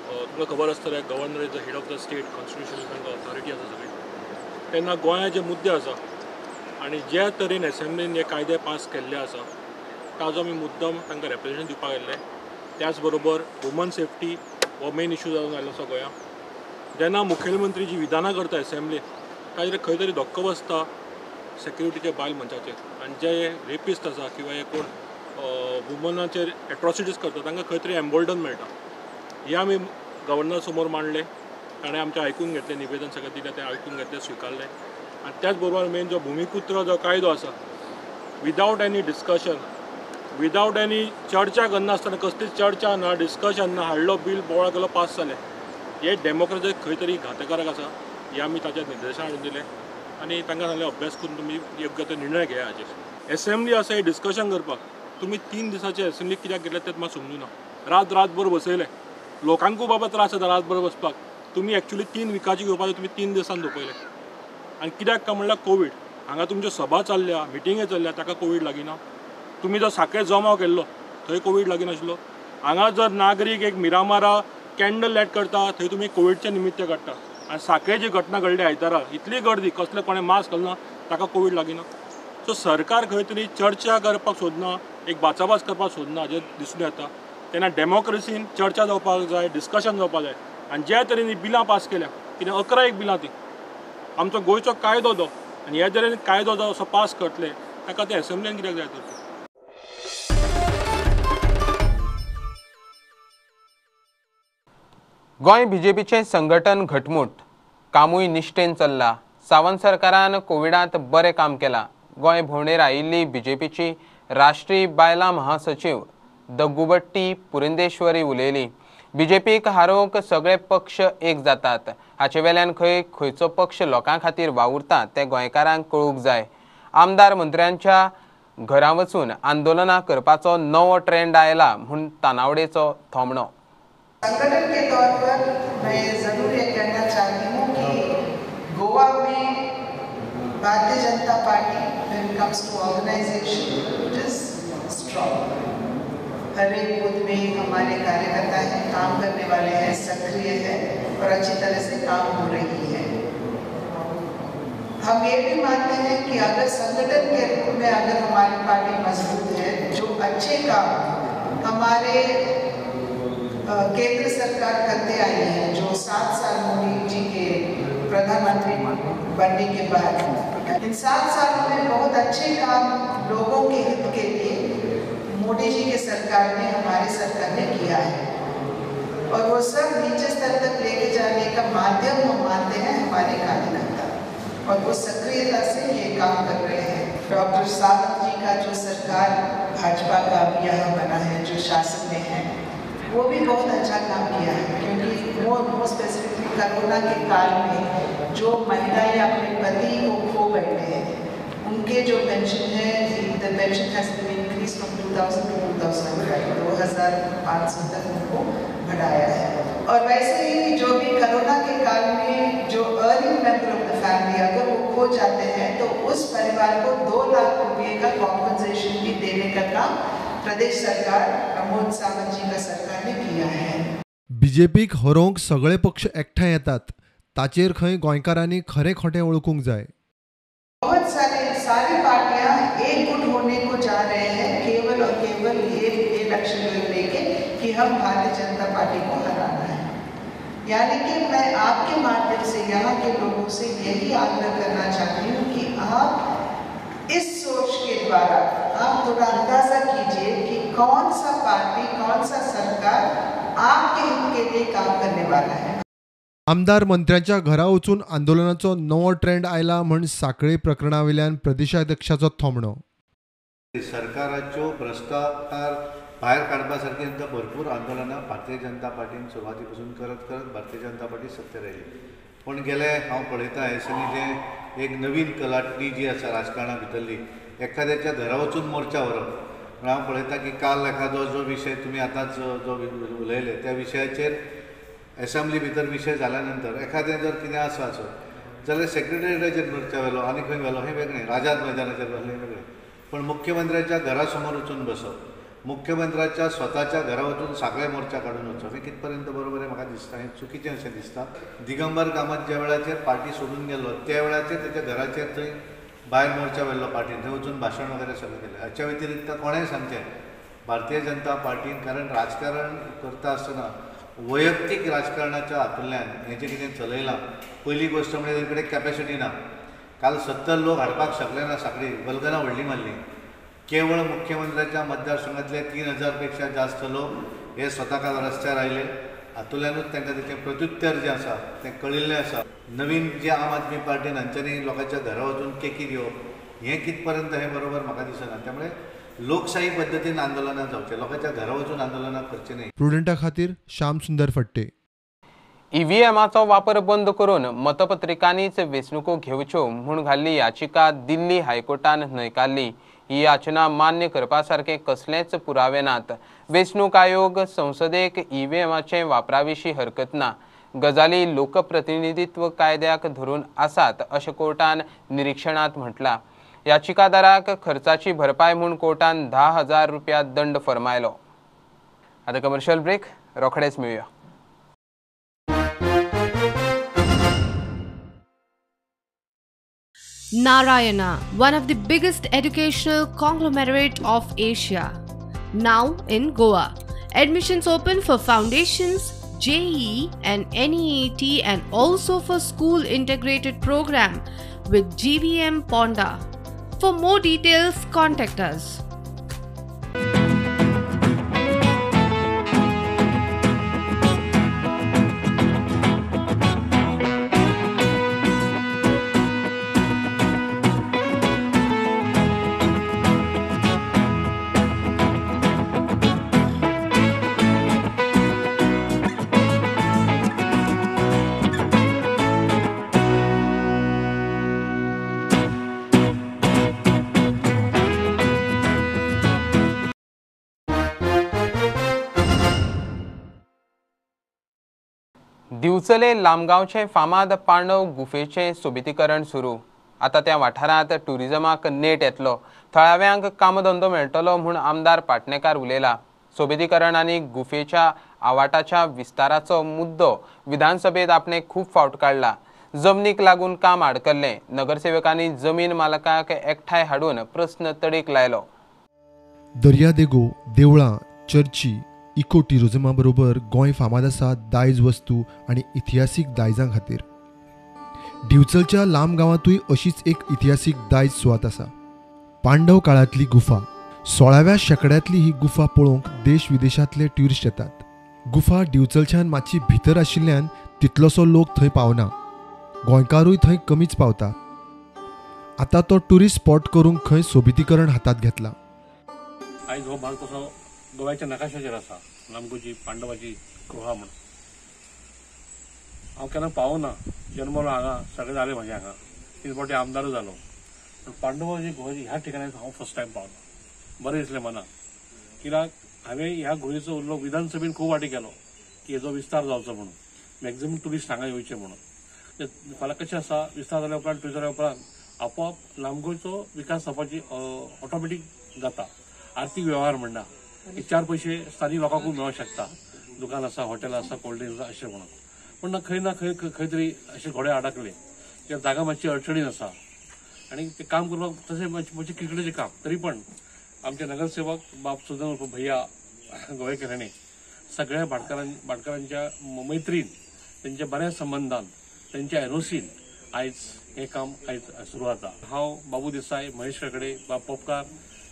तुमकां खबर आसतलें, governor is the head of the state, constitution तांकां ऑथॉरिटी आसा सगळी. तेन्ना गोंया जे मुद्दे आसा आनी जे तरेन एसेंब्लीन हे कायदे पास केल्ले आसा ताजो आमी मुद्दम तांकां रेप्रेजेंटेशन दिवपाक आयिल्ले. त्याच बरोबर वुमन सेफ्टी हो मेन इशू जावन आयलो आसा गोंया. जेन्ना मुखेलमंत्री जी विधानां करता एसेंब्लीन ताजेर खंय तरी धक्को बसता सेक्युरिटीचे बायल मनशाचेर, आनी जे रेपिस्ट आसा किंवा हे कोण वुमनाचेर एट्रॉसिटीज करता तांकां खंय तरी एम्बोल्डन मेळटा. हे आमी गव्हर्नर समोर मांडले, ताणें आमचें आयकून घेतलें, निवेदन सगळें दिलें तें आयकून घेतलें, स्विकारलें. आनी त्याच बरोबर मेन जो भुमिपुत्र जो कायदो आसा, without any discussion, without any चर्चा करनासतना, कसलीच चर्चा ना, डिस्कशन ना, हाडलो बील बोवाळ केलो, पास जालें. हे डेमोक्रेसी खंय तरी घातकारक आसा. हे आमी ताच्या निर्देशन हाडून दिलें आनी तांकां सांगलें अभ्यास करून तुमी योग्य तो निर्णय घेया. हाचेर एसेंब्ली आसा हे डिस्कशन करपाक तुमी 3 दिसांची एसेंब्ली कित्याक घेतल्या तें म्हाका समजुना. रात रातभर बसयलें, लोकांकूय बाबा त्रास जाता रातभर बसपाक. तुमी एक्चुअली 3 विकाची घेवपाक तुमी 3 दिसांनी दोपयले. आनी कित्याक काय म्हणल्यार कोवीड. हांगा तुमच्यो सभा चल्ल्या, मिटिंगे चल्ल्या, ताका कोवीड लागीना. तुमी जो साखळे जमाव केल्लो थंय कोवीड लागीनाशिल्लो. हांगा जर नागरीक एक मिरामारा कॅन्डल लायट करता थंय तुमी कोवीडचें निमित्त काडटा. आनी साखळे जी घटना घडली आयतारा, इतली गर्दी, कसले कोणें मास्क घालना, ताका कोवीड लागीना. सो सरकार खंय तरी चर्चा करपाक सोदना, एक बाचाबाच करपाक सोदना जें दिसून येता. तेन्ना डेमोक्रेसीन चर्चा जावपाक जाय, डिस्कशन जावपाक जाय. आनी ज्या तरेन बिलां पास केल्या, कितें 11 बिलां ती आमचो गोंयचो कायदो तो, आनी ह्या तरेन कायदो जो असो पास करतले ताका ते एसेंब्लीन कित्याक जाय तर? गोंय बीजेपीचें संघटन घटमूट, कामूय निश्ठेन चल्ला. सावंत सरकारान कोविडांत बरें काम केलां. गोंय भोंवडेर आयिल्ली बीजेपीची राष्ट्रीय बायलां महासचीव दग्गुबट्टी पुरंदेश्वरी उलयली. बीजेपीक हारोवंक सगळे पक्ष एक जातात, हाचे वेल्यान खंय खंयचो पक्ष लोकां खातीर वावुरता तें गोंयकारांक कळूंक जाय. आमदार मंत्र्यांच्या घरां वचून आंदोलनां करपाचो नवो ट्रेंड आयला म्हूण तानावडेचो थोमणो. संगठन के तौर पर मैं जरूर ये कहना चाहती हूँ Party when it comes to organization it is strong. हर एक बूथ में हमारे कार्यकर्ता हैं, काम करने वाले हैं, सक्रिय हैं और अच्छी तरह से काम हो रही है। हम ये भी मानते हैं कि अगर संगठन के रूप में अगर हमारी पार्टी मजबूत है, जो अच्छे काम हमारे केंद्र सरकार करते आई है, जो 7 साल मोदी जी के प्रधानमंत्री बनने के बाद इन 7 सालों में बहुत अच्छे काम लोगों के हित के लिए मोदी जी के सरकार ने, हमारी सरकार ने किया है और वो सब नीचे स्तर तक लेके जाने का माध्यम हम मानते हैं हमारे कार्यकर्ता और वो सक्रियता से ये काम कर रहे हैं। डॉक्टर सावंत जी का जो सरकार भाजपा का अभी यहाँ बना है, जो शासन में है, वो भी बहुत अच्छा काम किया है, क्योंकि वो स्पेसिफिकली कोरोना के काल में जो महिलाएं अपने पति को खो बैठे हैं, उनके जो पेंशन है, the pension has been increase from 2000 to 2005, 2500 तक उनको बढ़ाया है। और वैसे ही जो भी कोरोना के काल में जो earning member of the family अगर वो खो जाते हैं तो उस परिवार को 2 लाख रुपये का कॉम्पनसेशन भी देने का काम प्रदेश सरकार, प्रमोद सावंत जी का सरकार ने किया है। बीजेपीक हरोवंक सगळे पक्ष एकठांय येतात, ताचेर खंय गोंयकारांनी खरें खोटें वळखूंक जाय। बहुत सारे पार्टियां एकजुट होने को जा रहे हैं, केवल और केवल ये लक्ष्य लेके कि हम भारतीय जनता पार्टी को हराना है। यानी कि मैं आपके माध्यम से यहाँ के लोगों से यही आग्रह करना चाहती हूँ कि आप इस सोच के द्वारा आप थोड़ा अंदाज़ा कीजिए कि कौन सा पार्टी, कौन सा सरकार आपके हित के लिए काम करने वाला है। आमदार मंत्र्यांच्या घरा वचून आंदोलनाचो नवो ट्रेंड आयला म्हण साखळे प्रकरणावेल्यान प्रदेशाध्यक्षाचो थोमणो। सरकाराच्यो भ्रष्टाचार भायर काडपा सारकी तांकां भरपूर आंदोलनां भारतीय जनता पार्टीन सुरवाती पसून करत करत भारतीय जनता पार्टी सत्तेर आयली। पूण गेले हांव पळयता ह्या दिसांनी जें एक नवीन कलाटणी जी आसा राजकारणा भितरली, एखाद्याच्या घरा वचून मोर्चा व्हरप। पूण हांव पळयता की काल एखादो जो विशय तुमी आतांच जो उलयले त्या विशयाचेर एसेंब्ली भितर विशय जाल्या नंतर एखादें जर कितें आसा आसत जाल्यार सेक्रेटरीएटाचेर मोर्चा व्हेलो आनी खंय व्हेलो हें वेगळें, राजाद मैदानाचेर व्हेलो हें वेगळें, पूण मुख्यमंत्र्याच्या घरा समोर वचून बसप, मुख्यमंत्र्याच्या स्वताच्या घरा वचून साखळे मोर्चा काडून वचप हें कितपर्यंत बरोबर हें म्हाका दिसता, हें चुकीचें अशें दिसता। दिगंबर कामत ज्या वेळाचेर पार्टी सोडून गेलो त्या वेळाचेर तेच्या घराचेर थंय भायर मोर्चा व्हेल्लो पार्टीन, थंय वचून भाशण वगैरे सगळें केलें। हाच्या व्यतिरिक्त कोणेंय सांगचें भारतीय जनता पार्टीन, कारण राजकारण करता आसतना वैयक्तीक राजकारणाच्या हातूंतल्यान हें जें कितें चलयलां, पयली गोश्ट म्हणजे तेंचे कडेन कॅपेसिटी ना। काल 70 लोक हाडपाक शकले ना, साखळी बलगनां व्हडली मारली। केवळ मुख्यमंत्र्याच्या मतदारसंघातले 3000 पेक्षा जास्त लोक हे स्वता काल रस्त्यार आयले, हातूंतल्यानूच तांकां तेचें प्रत्युत्तर जें आसा तें कळिल्लें आसा। नवीन जे आम आदमी पार्टीन हांच्यांनी लोकांच्या घरा वचून केकी दिवप हें कितपर्यंत हें बरोबर म्हाका दिसना। त्यामुळे लोकशाही पद्दतीन आंदोलनां जावचें, लोकांच्या घरा वचून आंदोलनां करचें न्हय। प्रुडंटा खातीर श्याम सुंदर फट्टे। ईव्हीएमाचो वापर बंद करून मतपत्रिकांनीच वेंचणुको घेवच्यो म्हूण घाल्ली याचिका दिल्ली हायकोर्टान न्हयकारली। ही याचना मान्य करपा सारके कसलेच पुरावे नात। वेंचणूक आयोग संसदेक ईव्हीएमाचे वापरा विशीं हरकत ना, गजाली लोकप्रतिनिधित्व कायद्याक धरून आसात अशें कोर्टान निरिक्षणांत म्हटलां। याचिकादाराक खर्चाची भरपाय म्हूण कोर्टान 10,000 रुपया दंड फर्मायलो। आतां कमर्शियल ब्रेक, रोखडेच मेळुया। Narayana, one of the biggest educational conglomerate of Asia, now in Goa. Admissions open for foundations, JEE and NEET and also for school integrated program with GVM Ponda. For more details, contact us. Divchale लामगांवचे फामाद पांडव गुफेचें सोबितीकरण सुरू. आतां त्या वाठारांत ट्युरिजमाक नेट येतलो, थळाव्यांक कामधंदो मेळटलो म्हूण आमदार पाटणेकार उलयला. सोबितीकरण आनी गुफेच्या आवाटाच्या विस्ताराचो मुद्दो विधानसभेत आपणे खूब फावट काडला. जमनीक लागून काम आडकल्लें. नगरसेवकांनी जमीन मालकाक एकठांय हाडून प्रस्न तडीक लायलो. दर्यादेगो, देवळां, चर्ची, इको ट्युरिजमा बरोबर गोंय फामाद आसा दायज वस्तू आनी इतिहासीक दायजां खातीर. दिवचलच्या लांब गांवांतूय अशीच एक इतिहासीक दायज सुवात आसा. पांडव काळांतली गुफा. 16व्या शेंकड्यांतली ही गुफा पळोवंक देश विदेशांतले ट्युरिस्ट येतात. गुफा दिवचलच्यान मातशी भितर आशिल्ल्यान तितलोसो लोक थंय पावना. गोंयकारूय थंय कमीच पावता. आतां तो ट्युरिस्ट स्पॉट करूंक खंय सोबितीकरण हातांत घेतला. आयज हो भाग तसो गोव्याच्या नकाशाचेर आसा, लांबगुजी पांडवाची गुहा म्हूण. हांव केन्ना पावना, जन्मलो हांगा, सगळें जालें म्हजें हांगा, 3 फावटी आमदारूय जालो, पूण पांडवाची गुहा ह्या ठिकाणी हांव फर्स्ट टायम पावलो. बरें दिसलें मनाक, कित्याक हांवें ह्या गुहेचो उल्लेख विधानसभेन खूब वाटी केलो की हेजो विस्तार जावचो म्हणून, मॅक्झिमम ट्युरिस्ट हांगा येवचे म्हणून. फाल्यां कशें आसा, विस्तार जाल्या उपरांत, ट्युरिस्ट जाल्या उपरांत आपोआप लांबगोयचो विकास जावपाची ऑटोमॅटीक जाता. आर्थीक व्यवहार म्हणटा की 4 पयशे स्थानीक लोकांकूय मेळोंक शकता, दुकान आसा, हॉटेल आसा, कोल्ड ड्रिंक्स आसा अशें म्हणून. पूण ना खंय ना खंय खंय तरी अशे घोडे आडकले, त्या जागा मातशी अडचणीन आसा आनी ते काम करपाक तशें मातशें क्रिकेटीचें काम. तरी पण आमचे नगरसेवक बाब सुदन भैया गोवेकर हाणें सगळ्या भाटकारांच्या मैत्रीन, तेंच्या बऱ्या संबंदान, तेंच्या एनओसीन आयज हें काम आयज सुरू जाता. हांव बाबू देसाय, महेश काकडे, बाब पोपकार,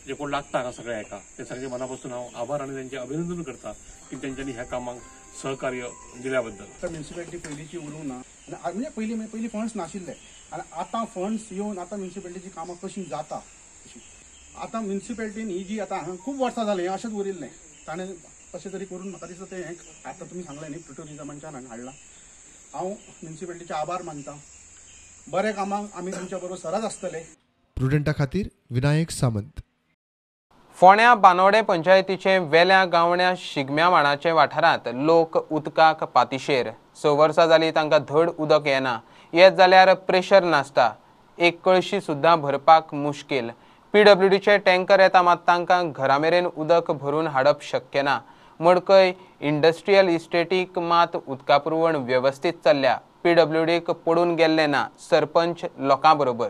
जे कोण लागता हांगा सगळे हेका, ते सगळे मना पासून हांव आभार आनी तेंचें अभिनंदन करता की तेंच्यांनी ह्या कामाक सहकार्य दिल्या बद्दल. म्युनिसिपालिटी पयलींची उरूंक ना, म्हणजे पयलीं पयलीं फंड्स नाशिल्ले आनी आतां फंड्स येवन आतां म्युनिसिपालिटीची कामां कशीं जाता अशीं. आतां म्युनिसिपालिटीन ही जी आतां हांगा खूब वर्सां जालीं हें अशेंच उरिल्लें, ताणें कशें तरी करून म्हाका दिसता तें आतां तुमी सांगलें न्ही ट्युरिजमाच्यान हांगा हाडलां. हांव म्युनिसिपालिटीचे आभार मानता. बऱ्या कामाक आमी तुमच्या बरोबर सदांच आसतले. प्रुडंटा खातीर विनायक सामंत. फोंड्या बानोडे पंचायतीचे वेल्या गावण्या शिगम्या माणाचे वाठारांत लोक उदकाक पातिशेर. 6 वर्सां जालीं तांकां धड उदक येना. येत जाल्यार प्रेशर नासता. एक कळशी सुद्दां भरपाक मुश्कील. पीडब्ल्यूडीचे टँकर येता मात तांकां घरा मेरेन उदक भरून हाडप शक्य ना. मडकय इंडस्ट्रियल इस्टेटीक मात उदका पुरवण वेवस्थीत चल्ल्या. पीडब्ल्यूडीक पडून गेल्लें ना. सरपंच लोकां बरोबर.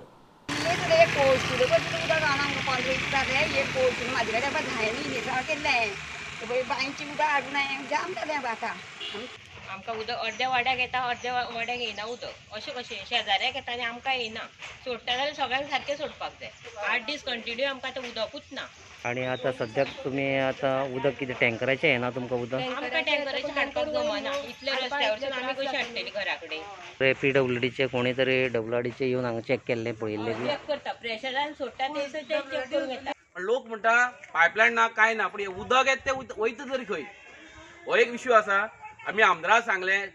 आमकां उदक अर्द्या वाड्याक येता, अर्द्या वाड्याक येना उदक. अशें कशें शेजाऱ्याक येता आनी आमकां येना. सोडटा जाल्यार सगळ्यांक सारकें सोडपाक जाय. 8 दीस कंटिन्यू आमकां आतां उदकूच ना. आनी आतां सद्याक तुमी आतां उदक कितें टँकराचें येना तुमकां उदक? आमकां टँकराचें हाडपाक जमना. इतले रस्त्यावरसून आमी कशें हाडटलीं घरा कडेन? पीडब्ल्यूडीचे कोणी तरी डब्ल्यूआरडीचे येवन हांगा चॅक केल्लें पळयिल्लें? चॅक करता, प्रेशरान सोडटा ते चॅक करून घेता. लोक म्हणटा पायपलायन ना कांय ना, पूण उदक येता तें वयता तरी खंय, हो एक इश्यू आसा. आमी आमदाराक सांगलें,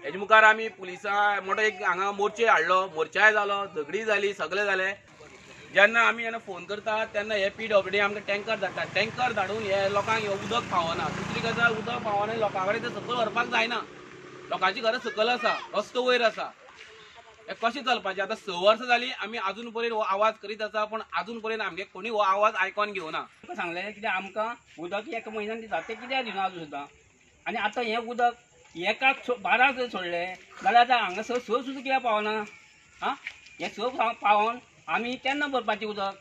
हेजे मुखार आमी पुलिसां मोटो एक हांगा मोर्चे हाडलो, मोर्चाय जालो, झगडी जाली, सगळें जालें. जेन्ना आमी जेन्ना फोन करता तेन्ना हे पीडब्ल्यूडी आमकां टँकर धाडटा. टँकर धाडून हे लोकांक हे उदक पावना. दुसरी गजाल, उदक पावना, लोकां कडेन तें सकयल व्हरपाक जायना. लोकांची घरां सकयल आसा, रस्तो वयर आसा, हें कशें चलपाचें? आतां 6 वर्सां जालीं आमी आजून पर्यंत हो आवाज करीत आसा, पूण आजून पर्यंत आमगे कोणी हो आवाज आयकोन घेवना. सांगलें कित्याक आमकां उदक एका म्हयन्यान दिता, तें कित्याक दिना आजून सुद्दां. आनी आतां हें उदक एकाक 12 जर सोडलें जाल्यार आतां हांगा 6 सुद्दां कित्याक पावना? आं, हें 6 पावोन आमी केन्ना भरपाचें उदक?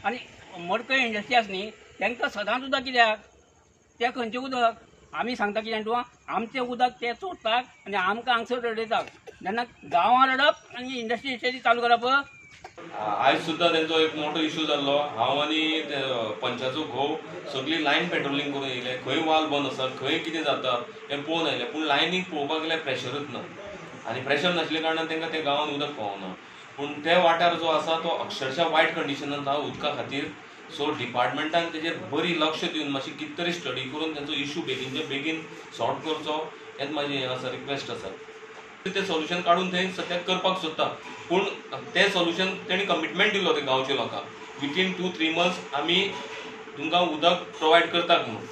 आनी मडकय इंडस्ट्री आसा न्ही, तांकां सदांच उदक कित्याक? तें खंयचें उदक? आमी सांगता कितें तूं, आमचें उदक ते सोडटात आनी आमकां हांगसर रडयतात. जेन्ना गांवां रडप आनी इंडस्ट्री चालू करप. आयज सुद्दां तेंचो एक मोठो इशू जाल्लो. हांव आनी पंचाचो घोव सगळी लायन पेट्रोलिंग करून येयले, खंय वाल बंद आसा, खंय कितें जाता हें पळोवन आयले. पूण लायनीक पळोवपाक गेल्यार प्रेशरूच ना, आनी प्रेशर नासल्या कारणान तांकां त्या गांवांत उदक पावना. पूण ते वाठार जो आसा तो अक्षरशः वायट कंडिशनान आसा उदका खातीर. सो डिपार्टमेंटान तेजेर बरी लक्ष दिवन मातशी कितें तरी स्टडी करून तेंचो इशू बेगीनच्या बेगीन सॉर्ट करचो, हेच म्हाजी हें आसा, रिक्वेस्ट आसा. ते सोल्युशन काडून थंय सद्याक करपाक सोदता, पूण तें सोल्युशन तेणी कमिटमेंट दिलो ते गांवच्या लोकांक, विथीन 2-3 मंथ्स आमी तुमकां उदक प्रोवायड करतात म्हणून.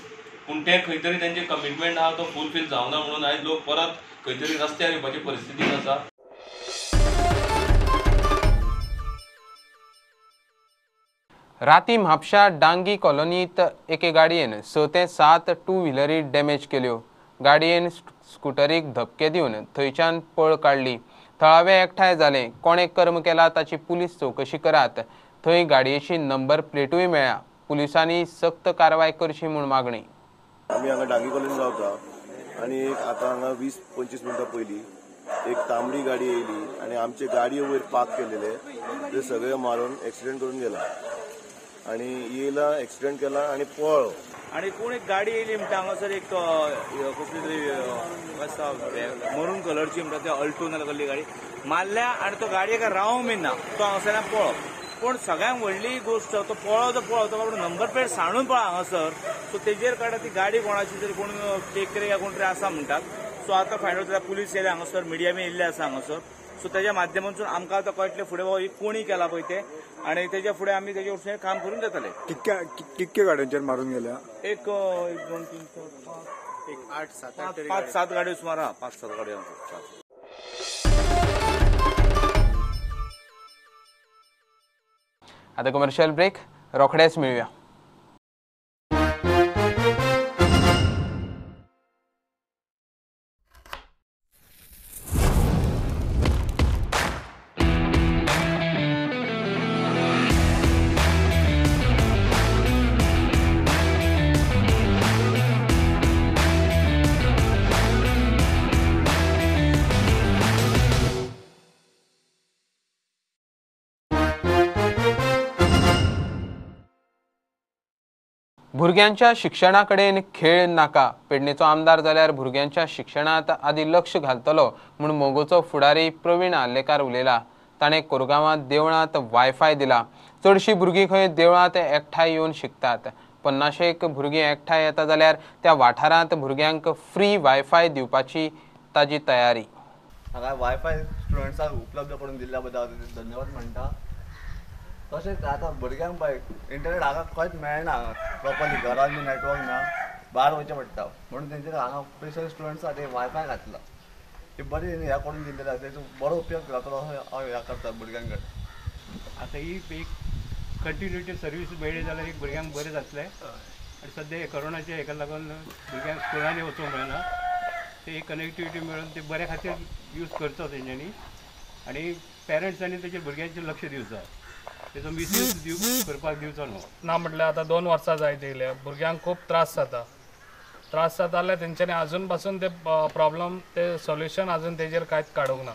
पूण तें खंय तरी तेंचें कमिटमेंट आहा तो फुलफील जावना म्हणून आयज लोक परत खंय तरी रस्त्यार येवपाची परिस्थिती आसा. राती म्हापशा डांगी कॉलनीत एके गाडयेन 6 ते 7 टू व्हिलरी डॅमेज केल्यो. गाडयेन स्कुटरीक धपके दिवन थंयच्यान पळ काडली. थळावे एकठांय जाले. कोणें कर्म केला ताची पुलीस चवकशी करात. थंय गाडयेची नंबर प्लेटूय मेळ्ळ्या. पुलिसांनी सक्त कारवाय करची म्हूण मागणी. आमी हांगा डांगी कॉलनी रावता आनी एक आतां हांगा 20-25 मिनटां पयलीं एक तांबडी गाडी येयली आनी आमचे गाडये वयर पार्क केलेले ते सगळे मारून एक्सिडेंट करून गेला आनी येयला एक्सिडेंट केला आनी पळ्ळो. आनी कोण एक गाडी येयली म्हणटा हांगासर एक कसली तरी आसा मरून कलरची म्हणटा ते अल्टो नाल्यार कसली गाडी मारल्या आनी तो गाडयेक रावंक बी ना, तो हांगासरल्यान पळ्ळो. पूण सगळ्यांत व्हडली गोश्ट तो पळ्ळो तो पळ्ळो तो बाबडो नंबर प्लेट सांडून पळ्ळा हांगासर. सो तेजेर काडटा ती गाडी कोणाची तरी कोण टेकरे या कोण तरी आसा म्हणटात. सो आतां फायंड आउट जाल्यार पुलीस येयले हांगासर, मिडिया बी येयल्ले आसा हांगासर. सो तेज्या माध्यमांतसून आमकां आतां कळटलें फुडें बाबा ही कोणी केला पळय तें आनी तेज्या फुडें आमी तेजे वरसून काम करून जातलें. कितके गाडयांचेर मारून गेल्या? एक 2 3 4 5 1 8 7 5 7 गाडयो सुमार आहा. 5-7 गाडयो. आता कमर्शियल ब्रेक, रोखडेच मेळुया. भुरग्यांच्या शिक्षणा कडेन खेळ नाका. पेडणेचो आमदार जाल्यार भुरग्यांच्या शिक्षणांत आदी लक्ष घालतलो म्हूण मोगोचो फुडारी प्रवीण आर्लेकार उलयला. ताणें कोरगांवांत देवळांत वायफाय दिला. चडशीं भुरगीं खंय देवळांत एकठांय येवन शिकतात. 50 भुरगीं एकठांय येता जाल्यार त्या वाठारांत भुरग्यांक फ्री वायफाय दिवपाची ताजी तयारी. हांगा वायफाय स्टुडंट्सांक उपलब्ध करून दिल्ल्या बद्दल धन्यवाद म्हणटा. तशेंच आतां भुरग्यांक पळय इंटरनेट हांगा खंयच मेळना, प्रोपरली घरान बी नेटवर्क ना, भायर वयचें पडटा म्हणून तेंचे हांगा स्पेशल स्टुडंट्सां खातीर वायफाय घातला. ती बरी ह्या करून दिल्लें आसा, तेचो बरो उपयोग जातलो असो हांव ह्या करता भुरग्यां कडेन. आतां ही एक कंटिन्युटी सर्वीस मेळ्ळी जाल्यार एक भुरग्यांक बरें जातलें. आनी सद्या हे कोरोनाच्या हेका लागून भुरग्यांक स्कुलांनी वचूंक मेळना, ते एक कनेक्टिविटी मेळून ते बऱ्या खातीर यूज करचो तेंच्यांनी आनी पेरंट्सांनी तेजेर भुरग्यांचेर लक्ष दिवचो, तेचो मिसयूज करपाक दिवचो न्हू. ना म्हटल्यार आतां 2 वर्सां जायत येयल्या, भुरग्यांक खूब त्रास जाता. त्रास जाता जाल्यार तेंच्यांनी आजून पासून ते प्रॉब्लम ते सोल्युशन आजून तेजेर कांयच काडूंक ना.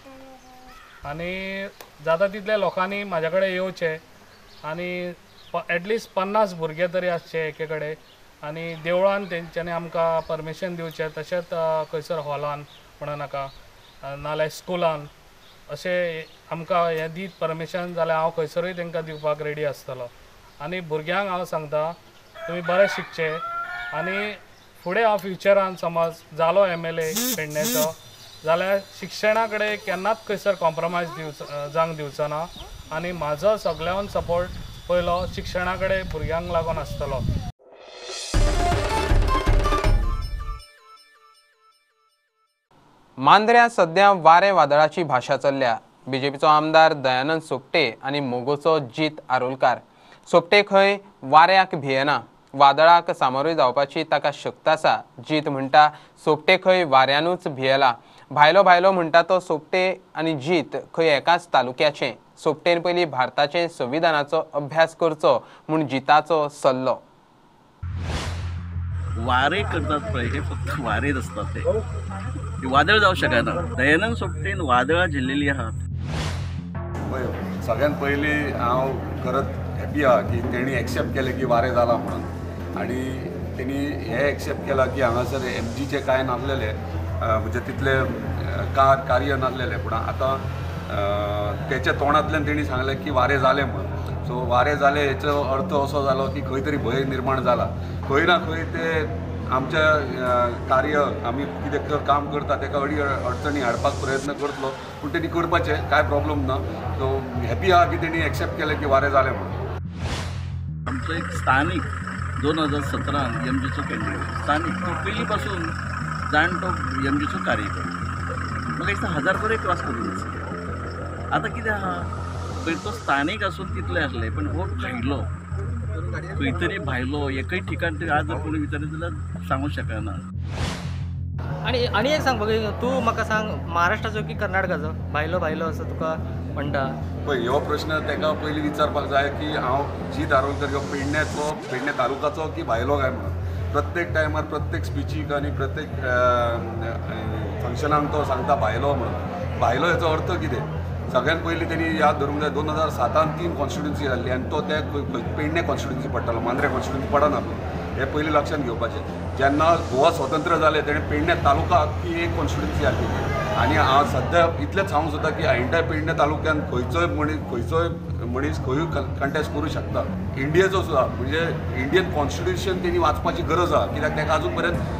आनी जाता तितल्या लोकांनी म्हाज्या कडेन येवचें आनी एटलिस्ट 50 भुरगे तरी आसचे एके कडेन आनी देवळान तेंच्यांनी आमकां परमिशन दिवचें. तशेंच खंयसर हॉलान म्हणूं नाका नाल्यार स्कुलान अशें आमकां हें दीत परमिशन जाल्यार हांव खंयसरूय तांकां दिवपाक रेडी आसतलो. आनी भुरग्यांक हांव सांगता तुमी बरें शिकचें आनी फुडें हांव फ्युचरान समज जालो MLA पेडणेचो जाल्यार शिक्षणा कडेन केन्नाच खंयसर कॉम्प्रोमायज जावंक दिवचो ना आनी म्हाजो सगळ्यान सपोर्ट पयलो शिक्षणा कडेन भुरग्यांक लागून आसतलो. मांद्र्या सध्या वारें वादळाची भाशा चल्ल्या. बीजेपीचो आमदार दयानंद सोपटे आनी मोगोचो जीत आरोलकार. सोपटे खंय वाऱ्याक भियेना, वादळाक सामोरे जावपाची ताका शक्त आसा. जीत म्हणटा सोपटे खंय वाऱ्यानूच भियेला. भायलो भायलो म्हणटा तो सोपटे आनी जीत खंय एकाच तालुक्याचे. सोपटेन पयलीं भारताचे संविधानाचो अभ्यास करचो म्हूण जिताचो सल्लो. वारे करतात पळय हे फक्त वारेच आसतात, ते वादळ जावं शकना. दयानंद सोपटेन वादळां झेल्लेली आहात. पळय सगळ्यात पयलीं हांव खरंच हॅपी आहा की तेणी एक्सेप्ट केलें की वारें जालां म्हणून, आनी तेणी हें एक्सेप्ट केलां की हांगासर एमजीचें कांय नासलेलें, म्हणजे तितलें कार्य नासलेलें, पूण आतां तेच्या तोंडांतल्यान तेणी सांगलें की वारें जालें म्हणून. सो वारें जालें हेचो अर्थ असो जालो की खंय तरी भंय निर्माण जाला, खंय ना खंय ते आमच्या कार्य आमी कितें काम करता ताका अडी अडचणी हाडपाक प्रयत्न करतलो, पूण तेणी करपाचें कांय प्रॉब्लम ना. सो हॅपी आहा की तेणी एक्सेप्ट केलें की वारें जालें म्हणून. आमचो एक स्थानीक 2017 एमजीचो कॅन्डिडेट स्थानीक, तो पयलीं पासून जाणटो एमजीचो कार्यकर्तो, म्हाका दिसता 1000 बरें क्रॉस करून आसा. आतां कितें आहा पळय, तो स्थानीक आसून तितले आसले, पण हो भायलो खंय तरी भायलो एकय ठिकाण तरी आज जर कोणी विचारलें जाल्यार सांगूंक शकना. आनी आनी एक सांग तूं म्हाका सांग, महाराष्ट्राचो की कर्नाटकाचो भायलो भायलो असो तुका म्हणटा? पळय, हो प्रश्न ताका पयलीं विचारपाक जाय की हांव जीत आरोलकर ह्यो पेडण्याचो, पेडणे तालुकाचो की भायलो काय म्हणून. प्रत्येक टायमार प्रत्येक स्पिचीक आनी प्रत्येक फंक्शनाक तो सांगता भायलो म्हणून. भायलो हेचो अर्थ कितें? सगळ्यात पयलीं तेणी याद धरूंक जाय 2007 3 कॉन्स्टिट्युन्सी जाल्ली आनी तो त्या पेडणे कॉन्स्टिट्युन्सी पडटालो, मांद्रे कॉन्स्टिट्युन्सी पडना. हें पयलीं लक्षांत घेवपाचें. जेन्ना गोवा स्वतंत्र जालें तेणें पेडणे तालुका की एक कॉन्स्टिट्युन्सी आसली आनी हांव सद्या इतलेंच सांगूंक सोदता की एंटायर पेडणे तालुक्यान खंयचोय मनीस खंयूय कंटेस्ट करूं शकता. इंडियेचो सुद्दां, म्हणजे इंडियन कॉन्स्टिट्युशन तेणी वाचपाची गरज आसा, कित्याक ताका अजून पर्यंत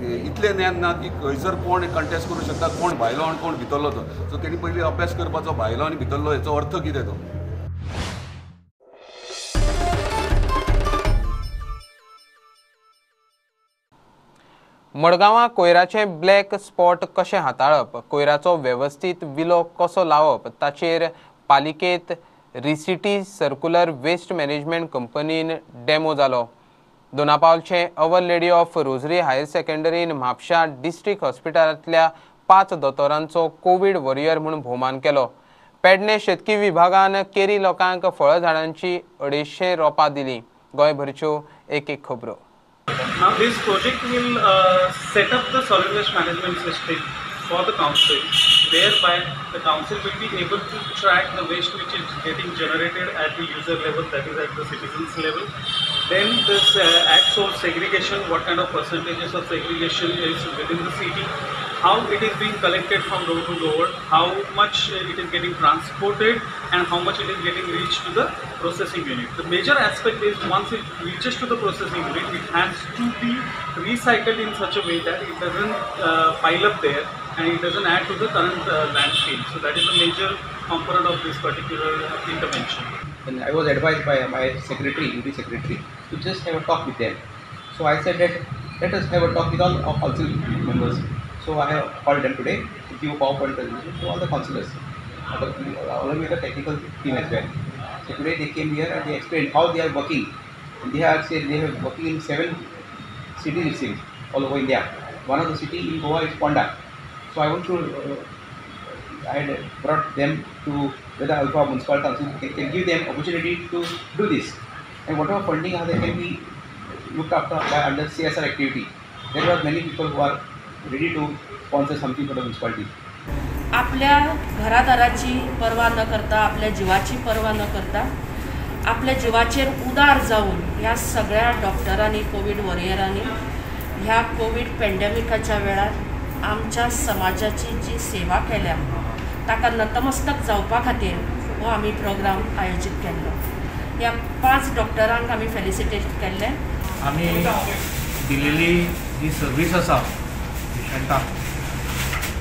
इतलें ज्ञान ना की खंयसर कोण कंटेस्ट करूं शकता, कोण भायलो आनी कोण भितरलो तो. सो तेणी पयलीं अभ्यास करपाचो भायलो आनी भितरलो हेचो अर्थ कितें तो. मडगांवां कोयराचें ब्लॅक स्पॉट कशें हाताळप, कोयराचो वेवस्थीत विलो कसो लावप ताचेर पालिकेंत रिसिटी सर्क्युलर वेस्ट मॅनेजमेंट कंपनीन डेमो जालो. दोनापावलचे our lady of rosary higher सेकंडरीन म्हापशा डिस्ट्रिक्ट हॉस्पिटलांतल्या 5 दोतोरांचो कोवीड वॉरियर म्हूण भोवमान केलो. पेडणे शेतकी विभागान केरी लोकांक फळ झाडांची 250 रोपां दिलीं. गोंयभरच्यो एक एक खबरो. Now this project will set up the solid waste management system for the council, whereby the council will be able to track the waste which is getting generated at the user level, that is at the citizens level. Then this at source segregation, what kind of percentages of segregation is within the city, how it is being collected from door to door, how much it is getting transported and how much it is getting reached to the processing unit. The major aspect is once it reaches to the processing unit, it has to be recycled in such a way that it doesn't pile up there and it doesn't add to the current landfill. So that is the major component of this particular intervention. And I was advised by my secretary, UD secretary, to just have a talk with them. So I said that let us have a talk with all our council members. So I have called them today to give a PowerPoint presentation to all the councillors, along with the technical team as well. So today they came here and they explained how they are working. And they have said they are working in 7 cities it seems, all over India. One of the city in Goa is Ponda. So I want to, I had brought them to whether Alpha Municipal Council can give them opportunity to do this. And whatever funding are they can be looked after by under CSR activity. There are many people who are ready to sponsor something for the municipality. आपल्या घरादाराची पर्वा न करता, आपल्या जिवाची पर्वा न करता, आपल्या जिवाचेर उदार जावन ह्या सगळ्या डॉक्टरांनी, कोवीड वॉरियरांनी ह्या कोवीड पेंडेमिकाच्या वेळार आमच्या समाजाची जी सेवा केल्या ताका नतमस्तक जावपा खातीर हो आमी प्रोग्राम आयोजीत केल्लो. ह्या 5 डॉक्टरांक आमी फेलिसिटेट केल्लें. आमी दिलेली जी सर्वीस आसा पेशंटाक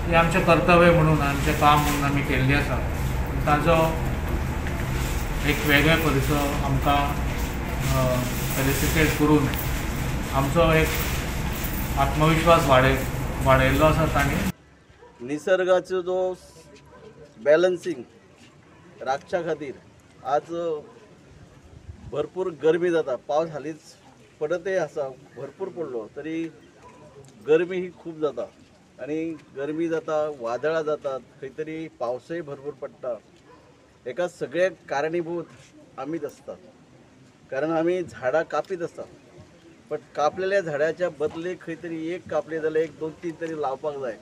हें आमचें कर्तव्य म्हणून, आमचें काम म्हणून आमी केल्लें आसा. ताजो एक वेगळे परिचो आमकां फेलिसिटेट करून आमचो एक आत्मविश्वास वाडयल्लो आसा तांणी. निसर्गाचो जो बॅलन्सिंग राखच्या खातीर आज भरपूर गरमी जाता, पावस हालींच पडतय आसा, भरपूर पडलो तरी गरमी ही खूब जाता आनी गरमी जाता, वादळां जातात, खंय तरी पावसय भरपूर पडटा. हेका सगळ्याक कारणीभूत आमीच आसता, कारण आमी झाडां कापीत आसता, बट कापलेल्या झाडाच्या बदले खंय तरी एक कापले जाल्यार 1, 2, 3 तरी लावपाक जाय.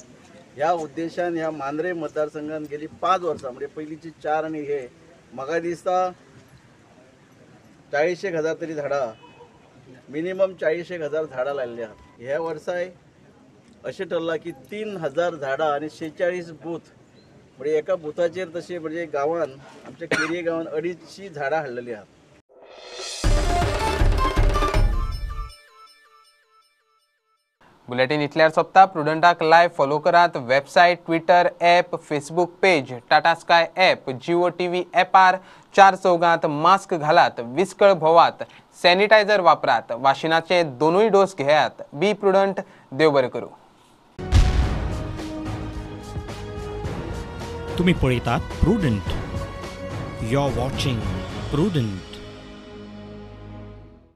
ह्या उद्देशान ह्या मांद्रे मतदारसंघान गेली 5 वर्सां, म्हणजे पयलींची 4 आनी हे म्हाका दिसता 40,000 एक तरी झाडां, मिनिमम 40,000 झाडां लायिल्लीं आहात. ह्या वर्साय अशें ठरलां की 3,000 झाडां आनी 46 बूथ, म्हणजे एका बुथाचेर तशें म्हणजे गांवान आमच्या केरये गांवान 250 झाडां हाडलेलीं आहात. बुलेटीन इतल्यार सोंपता. प्रुडंटाक लायव्ह फॉलो करात. Website, Twitter app, Facebook page, Tata Sky app, Jio TV ॲपार. 4 चौगांत मास्क घालात, विस्कळ भोवात, सॅनिटायझर वापरात, वाशिनाचे 2 डोस घेयात. Be prudent. देव बरें करूं. तुम्ही पळयतात Prudent. You are watching Prudent.